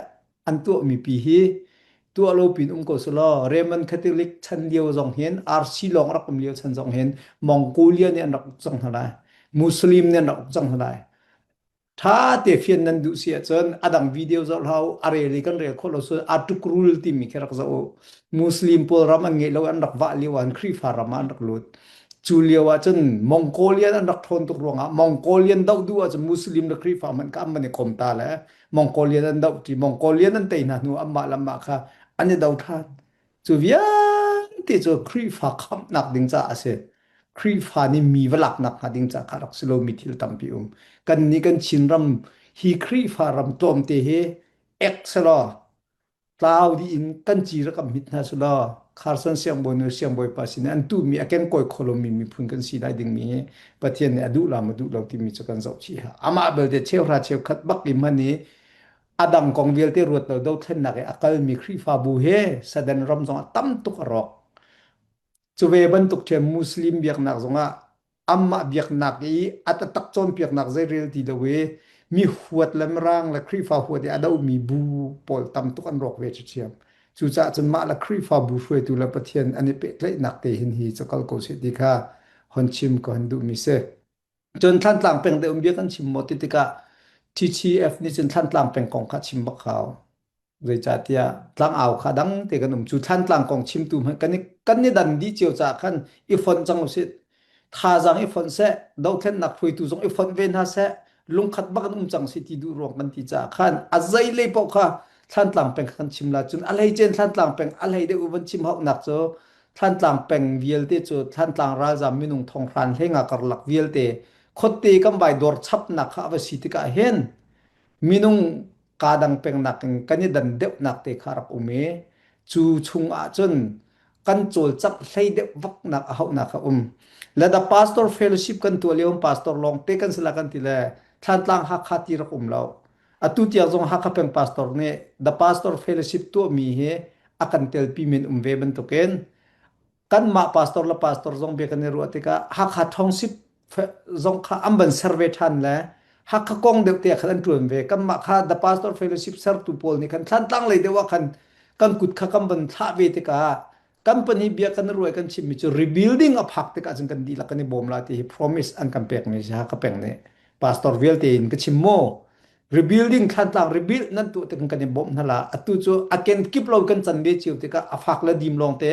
an tuahmi pi hi tuah lo pin um ko selaw Roman Catholic chan lio zong hin RC lawng rak um lio chan zong hin Mongolia nih an rak uk cang hna lai Muslim nih an rak uk cang hna lai tha te fian nan duh si ahcun adang video zoh hlah u a rel i kan rel khawh lo so Atukrul timi khi rak zoh u Muslim pawl ram an ngeih lo an rak vah lio ah Khrihfa ram ah an rak lut cu lio ah cun Mongolian an rak ṭhawn tuk ruangah Mongolian doh duh ahcun Muslim le Khrihfa hmanh kha an van i kom ta le Mongolian an doh ṭi Mongolian an tei hna hnu anmah le anmah kha an i do ṭhan cu vialte cu Khrihfa khamhnak ding caah a si Khrihfa nih mi va laknak hnga ding caah kha rak si lomi thil tampi um kan nih kan Chinram hi Khrihfa ram tlawmte hi ek selaw tlau dih in kan ci rak kan hmit hna selaw Carson siangbawi nu siangbawipa sin an tuhmi a kengkawi kho lomi miphun kan si lai dingmi hi Pathian nih a duh la ma duh lo timi cu kan zoh chih ha amah belte cheuhra cheukhat bak i hman i a dang kong vialte ruat lo dothlennak i a kalmi Khrihfabu he Sadan ram zong ah tam tuk a rawk cu ve bantuk ṭhiam Muslim biaknak zongah amah biaknak i a taktak cawnpiaknak zeirel ti lo i mi huat le mirang le Khrihfa huat i a domi bu pawl tam tuk an rawk ve ṭhiam. Cucaah cun mah le Khrihfa bu hruaitu le Pathian an i pehtlaihnak te hin hi cu kal ko seh ti kha hon chim ka hon duhmi si. Cun Thlantlang peng te um bia kan chim maw ti tikah. TTF nih cun Thlantlang peng kong kha chim bak hau. Zeicahtiah tlangau kha dang te kan um. Cu Thlantlang kong chimtu hmanh kan i kan i dan dih cio caah khan i fonh cang usih. Thazaang i fonh seh, dothlennak hruaitu zong i fonh ve hna seh, lungkhat bak in um cang si ti duh ruang kan ti caah khan a zei lei paoh kha Thlantlang peng kha kan chim la. Cun a hleicen Thlantlang peng a hlei deuh van chim hauhnak cu Thlantlang peng vialte cu Thlantlang ralzaam minung thonghran hlenga karlak vialte khuate kan vai dawr chapnak kha a va si tikah hin minung kaa dang pengnak in kan i dan deuhnak te kha rak um i cu chung ah cun kan cawlcangh hlei deuh vaknak a hauhnak a um. Le the pastor fellowship kan tuah lio pastor lawng te kan si la kan ti le Thlantlang Hakha ti rak um lo. Atu tiang zong Hakha peng pastor nih the pastor fellowship tuahmi hi a kan telpi men um ve bantukin kanmah pastor le pastor zong bia kan i ruah tikah Hakha Township zong kha an van ser ve ṭhan le Hakha kong deuh te khan an ṭuan ve. Kanmah kha The Pastor Fellowship sertu pawl nih khan Thlantlang lei deuh ah khan kan kut kha kan van thlah ve tikah company bia kan ruai kan chimmi cu rebuilding a phak tikah cun kan dihlak kan i bawm la ti hi promise an kan pekmi si Hakha peng nih pastor vialte in ka chim mu rebuilding Thlantlang rebuild nan tuah tik kan i bawmh hna la atu cu a kenkip lo kan can ve cio tikah a fak le dim lawng te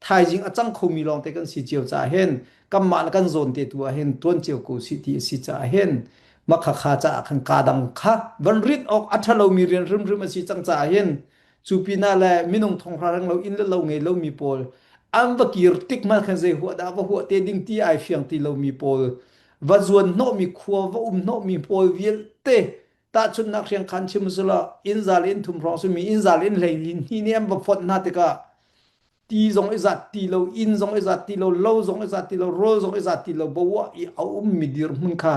thaizing a cang khomi lawng te kan si cio caah hin kanmah le kan zawn te tu ah hin tuan cio ko si ti a si caah hin makhakha caah khan ka dang kha van rit awk a ṭhalomi rian hrimhrim a si cang caah hin cu pinah le minung thonghra reng lo inn le lo ngei lomi pawl an va kir tik hmanh khan zei huah dah va huah te ding ti ai fiang ti lomi pawl va zuan hnawhmi khua va um hnawhmi pawl vialte tahchunhnak hriang khan chim sila inn zal in thum hrawng simi inn zal in hlei hnih nih an va fonh hna tikah ti zong i zat ti lo inn zong i zat ti lo lo zong i zat ti lo rawl zong i zat ti lo boa i a ummi dirhmun kha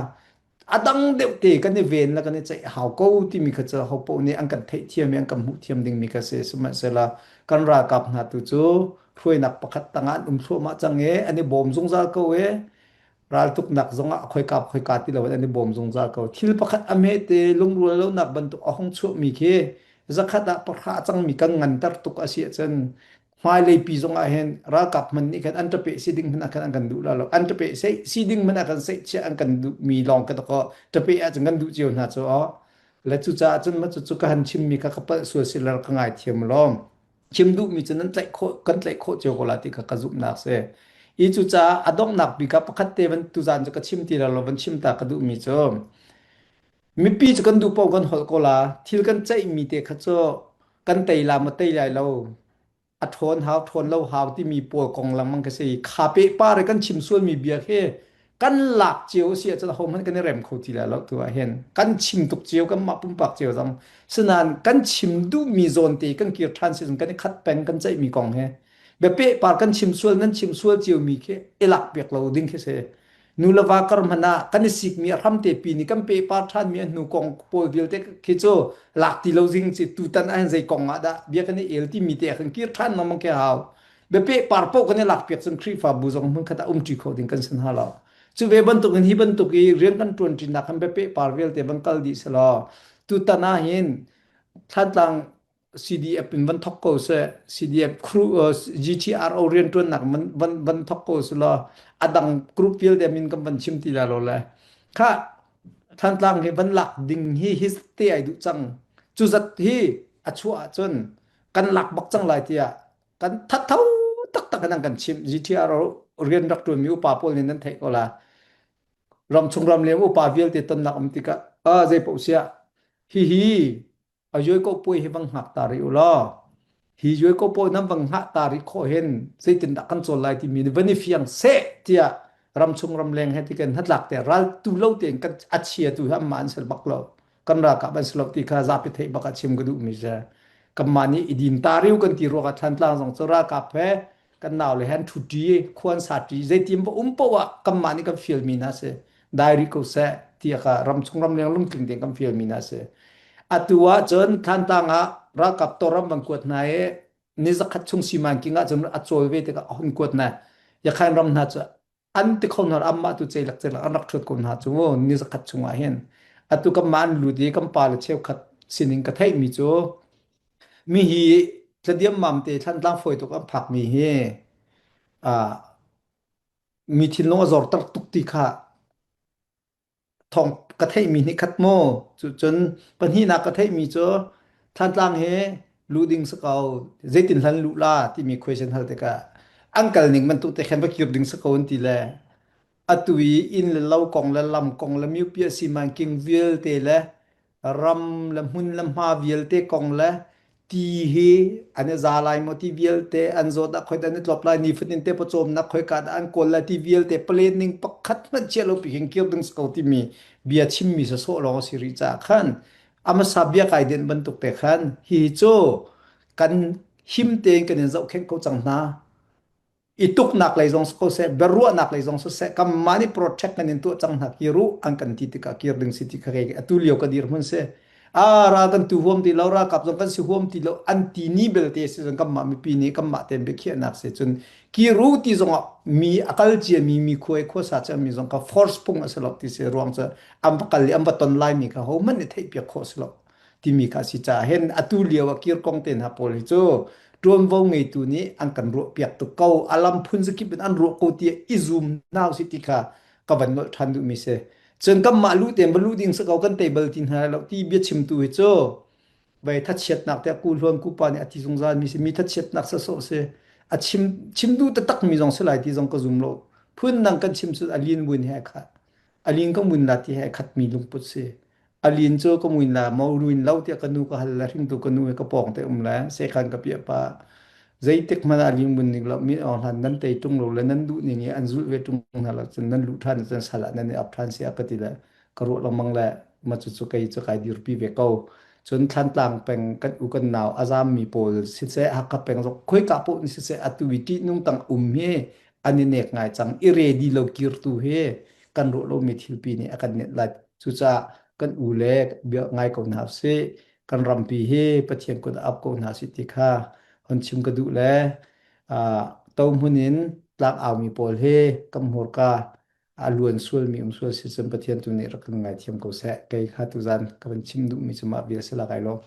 a dang deuh te kan i ven le kan i ceih hau ko timi kha cu hopoh nih an kan theihthiam i an kan hmuhthiam dingmi kha si sihmanhsehlaw kan ralkap hna tu cu hruainak pakhat tangah an um thluahmah cang i an i bawm zungzal ko i raltuknak zongah khoika khoika ti lo in an i bawm zungzal ko thil pakhat a hmete lungrual lonak bantuk a hung chuahmi khi zakhat ah pahra a cangmi kan nganter tuk a si ahcun hmailei pi zongah hin ralkap hman nih khan an ṭape si ding hmanh ah khan an kan duh la lo an ṭape sei si ding hmanh ah khan seihchiah an kan duhmi lawng ka tako ṭape ahcun kan duh cio hna cu aw le cucaah cun ma cucu ka han chimmi kha ka palh sual si le ka ngai thiam lawm chim duhmi cu nan tlaih khawh kan tlaih khawh cio ko la ti kha ka zumhnak si i cucaah a donghnak bik ah pakhat te van tuzaan cu ka chim ti lo van chim ta ka duhmi cu mipi cu kan duh paoh kan holh ko la thil kan ceihmi te kha cu kan tei la maw tei lai lo a ṭhawn hau ṭhawn lo hau timi pawl kong lengmang ka si kha pe pare kan chim sualmi bia khi kan lak cio si ahcun ahohmanh kan i rem kho ti lai lo tu ah hin kan chim tuk cio kan mah pumpak cio zong sinain kan chim duhmi zawn te kan kir ṭhan si kan i khat peng kan ceihmi kong he biapeh par kan chim sual nan chim sual cio mi khi i lak piak lo ding khi si nu le va kar hmanh ah kan i sikmi a hram te pi nih kan pehpar ṭhanmi a hnu kong pawl vialte khi cu lak ti lo zing ci tutan ah hin zei kong ah dah bia kan i el timi te ah khan kir ṭhan lengmang khi hau biapeh par paoh kan i lak piak cun Khrihfabu zong hmunkhat ah umṭi kho ding kan si hna lo cu ve bantuk in hi bantuk i rian kan ṭuanṭinak kan biapeh par vialte van kal dih selaw tutan ah hin Thlantlang CDF in van thok ko seh CDF crew uh, GTRO rianṭuannak van van van thok ko selaw a dang group vialte min kan van chim ti la lo le kha Thantlang hi van lak ding hi hi te ai duh cang cu zat hi a chuah ahcun kan lak bak cang lai tiah kan thattho taktak in an kan chimh GTR rian rak ṭuanmi upa pawl nih nan theih ko la ramchung ramleng upa vialte tonnak um tikah a zei paoh siah hihi a yoi ko puai hi vang hngak ta rih u law hi yoi ko puai nan vang hngah ta rih khawh hin zeitindah kan cawl lai timi nih van i fiang seh tiah ramchung ramleng he tikan hnatlak te ral tu lo tein kan a chia tu hi anmah an sel bak lo kan ralkap an si lo ti kha zapi theih bak ah chim ka duhmi si kanmah nih i din ta riu kan ti ruangah Thantlang zong cu ralkap he kan nau le han ṭhuṭi khuan sa ṭi zeitin va um poah ah kanmah nih kan fialmi hna si diary ko seh tiah ka ramchung ramleng lungtling tein kan fialmi hna si atu ah cun Thantlang ah ralkap toram van kuat hna i ni zakhat chung simanking ah cun a cawl ve tikah a hun kuat hna Yakhain ram hna cu an ti kho hna anmah tu ceilak ceilak an rak ṭhuat ko hna cu mu ni zakhat chungah hin atu kanmah an lut i kan pa le cheukhat sining ka theihmi cu mi hi tladiam mam te Thlantlang fawi tuk an phakmi hi ah mi thinlung a zorter tuk ti kha thawng Ka theihmi nih khat mu. Cu cun pahnihnak ka theihmi cu Thantlang hi luh ding si ko zeitin hlan luh la timi question hal tikah an kal ning bantuk te khan va kir ding si ko an ti le atu i inn le lo kong le lam kong le miupia simanking vialte le ram le hmun le hma vialte kong le ti hi an i za lai maw ti vialte an zawt ah khoi dah an i tlop lai nifatin te pawcawmnak khoi ka dah an kawl lai ti vialte planning pakhat hmanh chia lo pi khin kir ding si ko timi bia chimmi sawsawh lawng a si rih caah khan a hmasa bia kai den bantuk te khan hi cu kan him tein kan in zohkhenh ko cang hna i tuknak lei zong si ko seh biaruahnak lei zong siseh kanmah nih protect kan in tuah cang hna kir u an kan ti tikah kir ding si ti kha kei atu lio ka dirhmun si a ral kan tu huam ti lo ralkap zong kan si huam ti lo an ti ni belte si cun kanmah mipi nih kanmah tein biakhiahnak si cun kir u ti zongah mi a kal cia mi mi khuai khuasa cia mi zong kha force phung a si lo ti si ruang cu an va kal i an va ton lai mi kha hohmanh nih theih piak khawh si lo timi kha a si caah hin atu lio ah kir kong te hna pawl hi cu ṭuanvo ngeitu nih an kan ruah piak tuk ko a lam phun zakip in an ruah ko tiah i zum hna usih ti kha ka van nolh ṭhan duhmi si cun kanmah lu tein va lu ding si ko kan tei bal ti hna lo ti biachimtu hi cu vei thachiatnak tiah ku hluan ku pa nih a ti zungzal mi si mi thachiatnak sasawh si a chim chim duh taktak mi zong si lai ti zong ka zum lo phun dang kan chim cu a lin win he kha a lin ka mun la ti he khat mi lungput si Alin cu ka muin la maw ruin lo tiah ka nu ka hal le hringtu ka nu he ka pawng te um le sekhan ka piah pa zeitik hmanh ah alin mun ning lo mi awng hlan nan tei tung lo le nan duh ning i an zulh ve tung hna lo cun nan luh ṭhan cun sal ah nan i ap ṭhan si a ka ti le ka ruah lengmang le ma cu cu kei cu kai dirpi ve ko cun Thlantlang peng kan u kan nau a zaam mi pawl siseh Hakha peng zong khoika paoh in siseh atu i ṭihnung tang um hi an i nek ngai cang i ready lo kirtu hi kan ruah lomi thilpi nih a kan nenh lai cucaah kan u le bia ngai ko hna usih kan rampi hi Pathian kut ah ap ko hna sih ti kha hon chim ka duh le to hmun in tlak aumi pawl hi kan hmurka a luan sualmi um sual si cun Pathian tu nih rak kan ngaithiam ko seh kei kha tuzan ka van chim duhmi cu mah bia si la kai lawm.